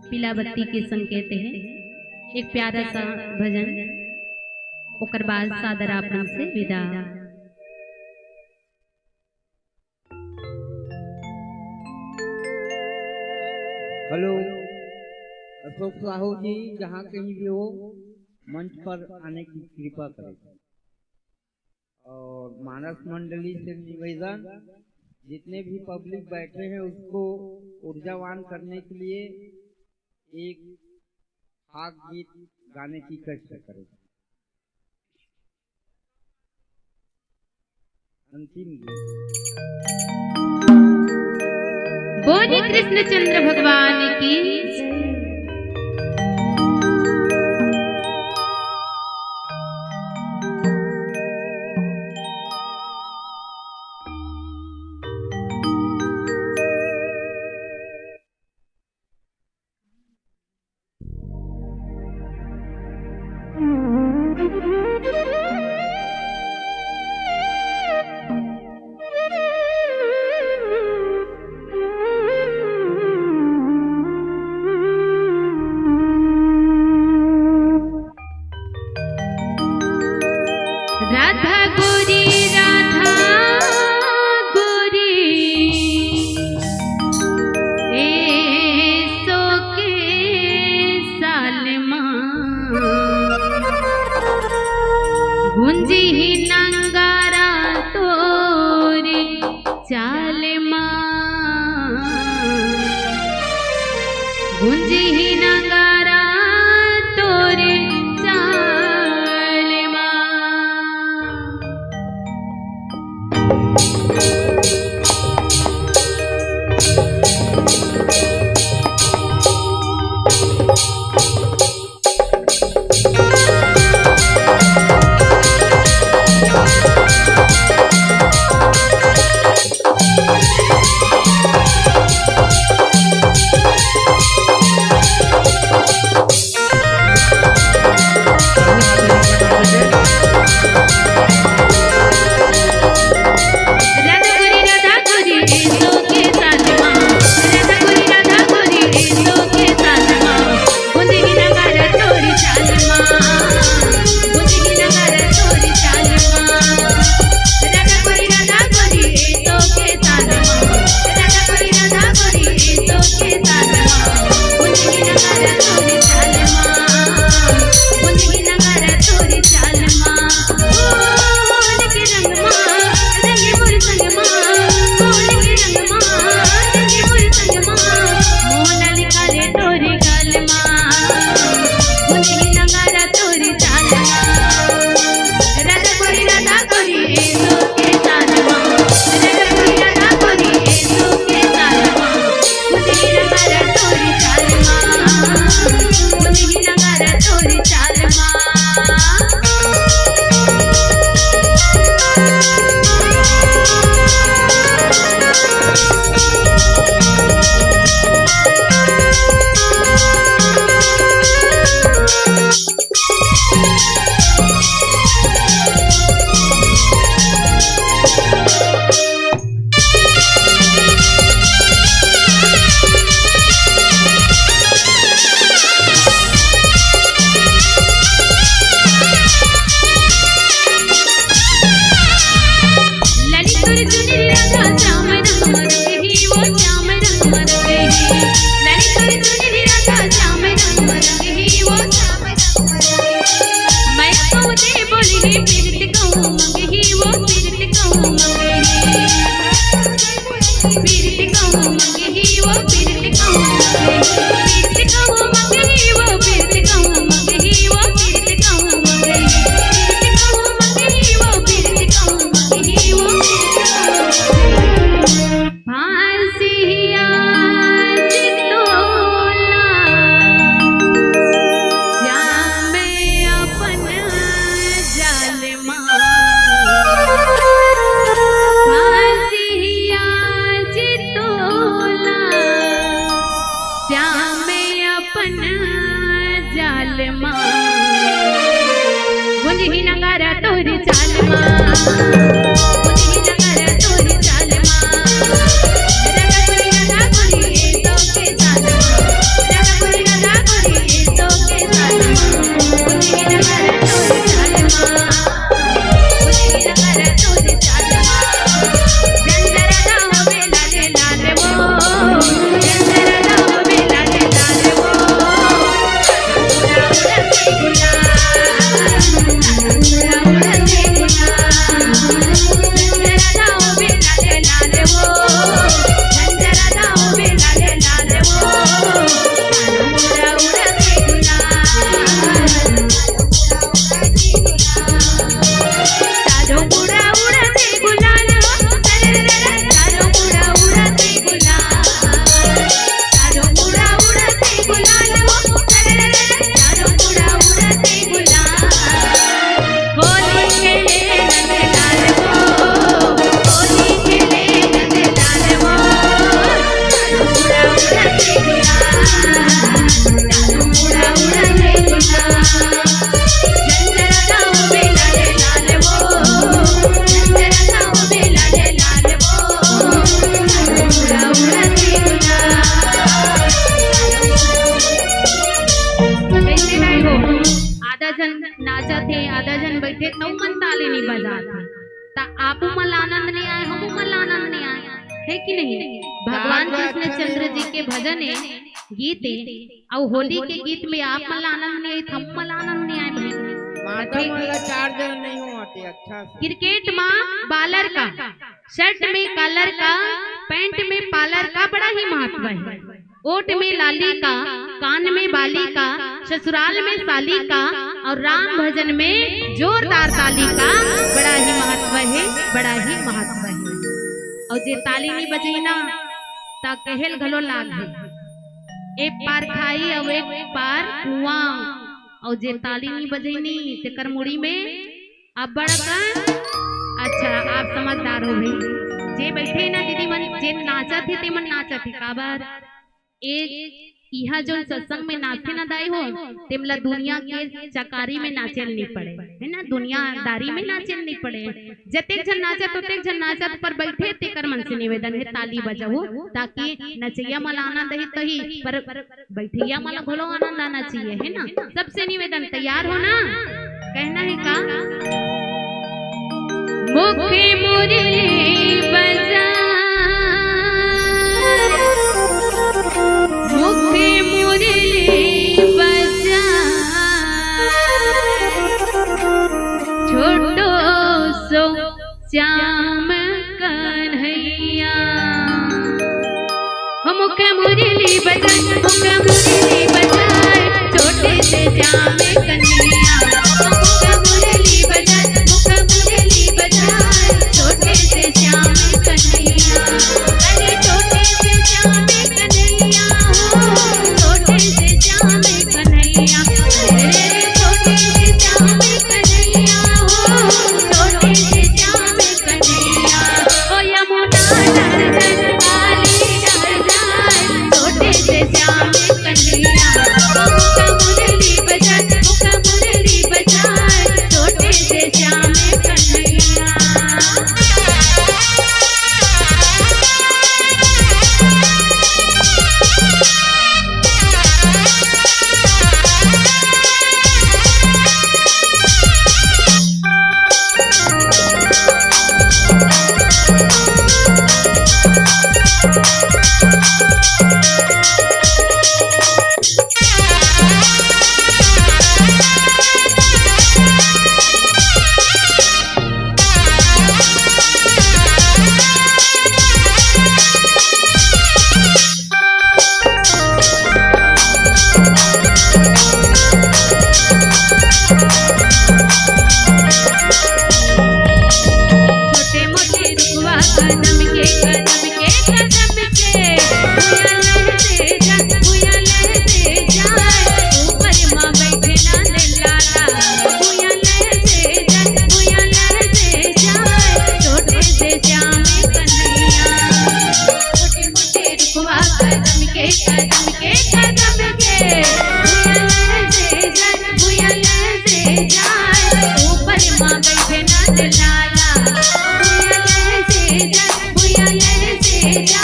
पीला बत्ती के संकेत हे। एक प्यारा सा भजन, ओकर बाद सादर आप मन से विदा। हेलो, अशोक साहू जी, जहाँ कहीं भी हो, मंच पर आने की कृपा करें। और मानस मंडली से निवेदन, जितने भी पब्लिक बैठे हैं, उसको ऊर्जावान करने के लिए एक फाग गीत गाने की कोशिश करें। अंतिम गीत। बोलिए कृष्णचंद्र भगवान की। राधा गोरी, राधा गोरी, ए सो के साल मा, गुंजी ही नंगारा तोरी चाल मा, गुंजी ही नगारा तोरी चाल मा। आधा झन बइठे तउ मन ताली नइ बजात हे। त आपू मन ल आनंद नइ आय, हमू मन ल आनंद नइ आय, हे कि नहीं? भगवान कृष्णचंद्र जी के भजन ए, गीत ए, अउ होली के गीत में आप मन ल आनंद नइ आय, त हमू मन ल आनंद नइ आय भाई। माता मन ला चार जन नइ होवत हे, अच्छा से। क्रिकेट म bowler का, shirt में collar का, pant में parlour का बड़ा ही महत्व हे। ओठ में लाली का, कान में बाली का, ससुराल में साली का अउ राम भजन में जोरदार ताली का बड़ा ही महत्व हे, बड़ा ही महत्व हे। अउ जे ताली नइ बजही ना, त कहे ल घलो लागही। एक पार खाई अउ एक पार कुआं। अउ जे ताली नइ बजही नी, तेकर मुड़ी में अब्बड़ अकन, अच्छा, आप समझदार हो भाई। जे बइठे ना दीदी मन, जे नाचत हे, ते मन नाचत हे। काबर? ए, इहाँ जोन सत्संग में नाचथे ना दाई हो, तेमला दुनिया के चकारी में नाचे ल नइ पड़े, हे ना? दुनियादारी में नाचे ल नइ पड़े। जतेक झन नाचत, ओतेक झन नाचत, पर बइठे तेकर मन से निवेदन हे, ताली बजाहू, ताकि नचइया मन ल आनंद आही तही, पर बइठइया मन ल घलो आनंद आना चाहिए, हे ना? सबसे निवेदन, तैयार हो ना? कहना हे का? मुख मुरली बजा, मुख मुरली बजा, छोटो सो श्याम कन्हैया। हो मुख मुरली बजा, मुख मुरली बजा, छोटे से श्याम कन्हैया। हो मुख मुरली बजा, मुख मुरली बजा, छोटे से श्याम कन्हैया। अरे छोटे से श्याम कन्हैया हो, छोटे से श्याम कन्हैया। अरे छोटे से श्याम कन्हैया हो, छोटे से श्याम कन्हैया। ओ यमुना नर्तन वाली नर्तन, छोटे से श्याम कन्हैया। ओ मुख मुरली बजा, मुख मुरली बजा, छोटे से श्याम कन्हैया। छोटे मोटे रुखवा कदम के, कदम के, कदम के, भुइयां लहरे जा, भुइयां लहरे जा, ऊपर मा बैठे नंद लाला, भुइयां लहरे जा, भुइयां लहरे जा, छोटे से श्याम कन्हैया। छोटे मोटे रुखवा कदम के, कदम के, कदम के, भुइयां लहरे जा, भुइयां लहरे जा, ऊपर मा बैठे नंद लाला, भुइयां लहरे जा, भुइयां लहरे जा,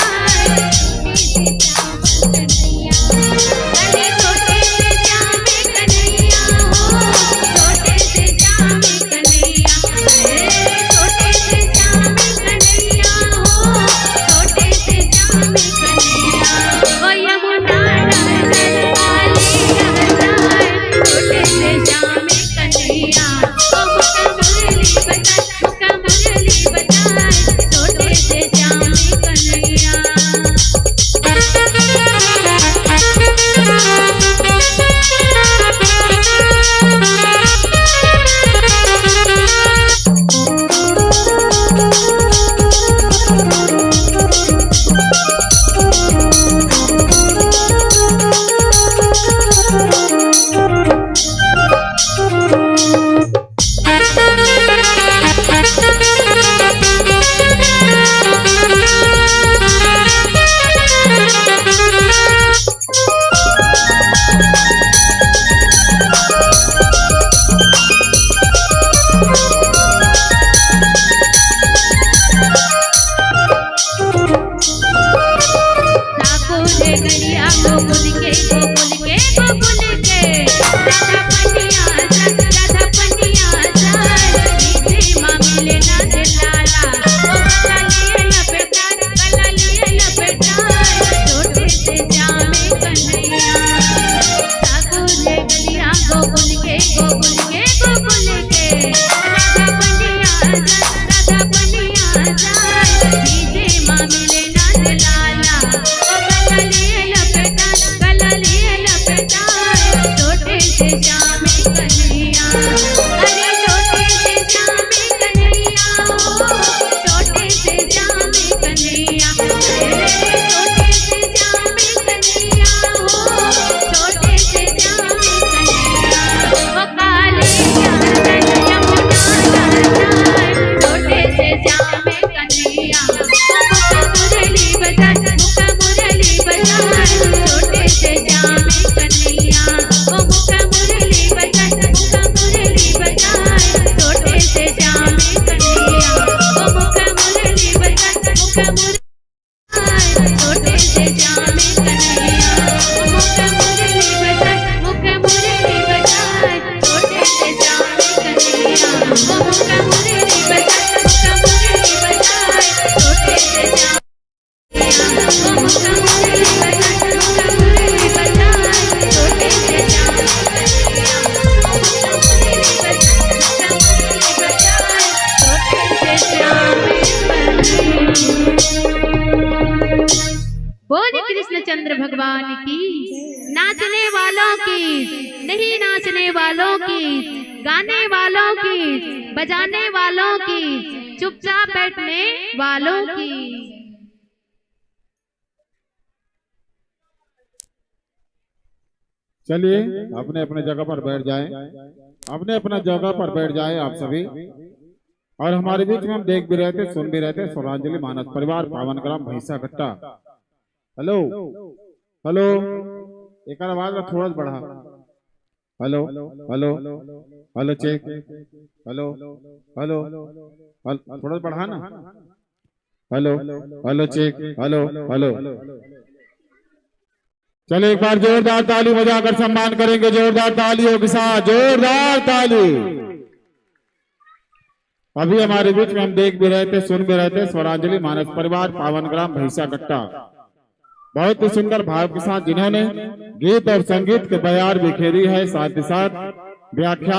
छोटे से श्याम कन्हैया। अरे छोटे से श्याम कन्हैया हो, छोटे से श्याम कन्हैया, अरे छोटे से श्याम कन्हैया हो, छोटे से श्याम कन्हैया। ओ यमुना नर्तन वाली नर्तन, छोटे से श्याम कन्हैया। ओ मुख मुरली बजा, मुख मुरली बजा, छोटे से श्याम कन्हैया। लाखों रे गलिया गोकुल के, गोकुल के, गोकुल के। राधा पनिया, राधा पनिया, नाचने वालों की, नहीं नाचने वालों की, गाने वालों की, बजाने वालों की, चुपचाप बैठने वालों की। चलिए, अपने अपने जगह पर बैठ जाएं, अपने अपना जगह पर बैठ जाएं आप सभी। और हमारे बीच में हम देख भी रहे थे, सुन भी रहे थे, स्वरांजलि मानस परिवार, पावन ग्राम भैंसा कट्टा। हेलो, हेलो, एक आवाज ला थोड़ा सा बढ़ा। Hello, hello, hello, check. Hello, hello, hello, थोड़ा सा बढ़ा ना। Hello, hello, check. Hello, hello. चलो, एक बार जोरदार ताली बजाकर सम्मान करेंगे, जोरदार तालियों के साथ, जोरदार ताली। अभी हमारे बीच में हम देख भी रहे थे, सुन भी रहे थे, स्वरांजलि मानस परिवार, पावन ग्राम भैंसा कट्टा, बहुत ही सुंदर भाव के साथ जिन्होंने गीत और संगीत के बयार बिखेरी है, साथ ही साथ व्याख्यान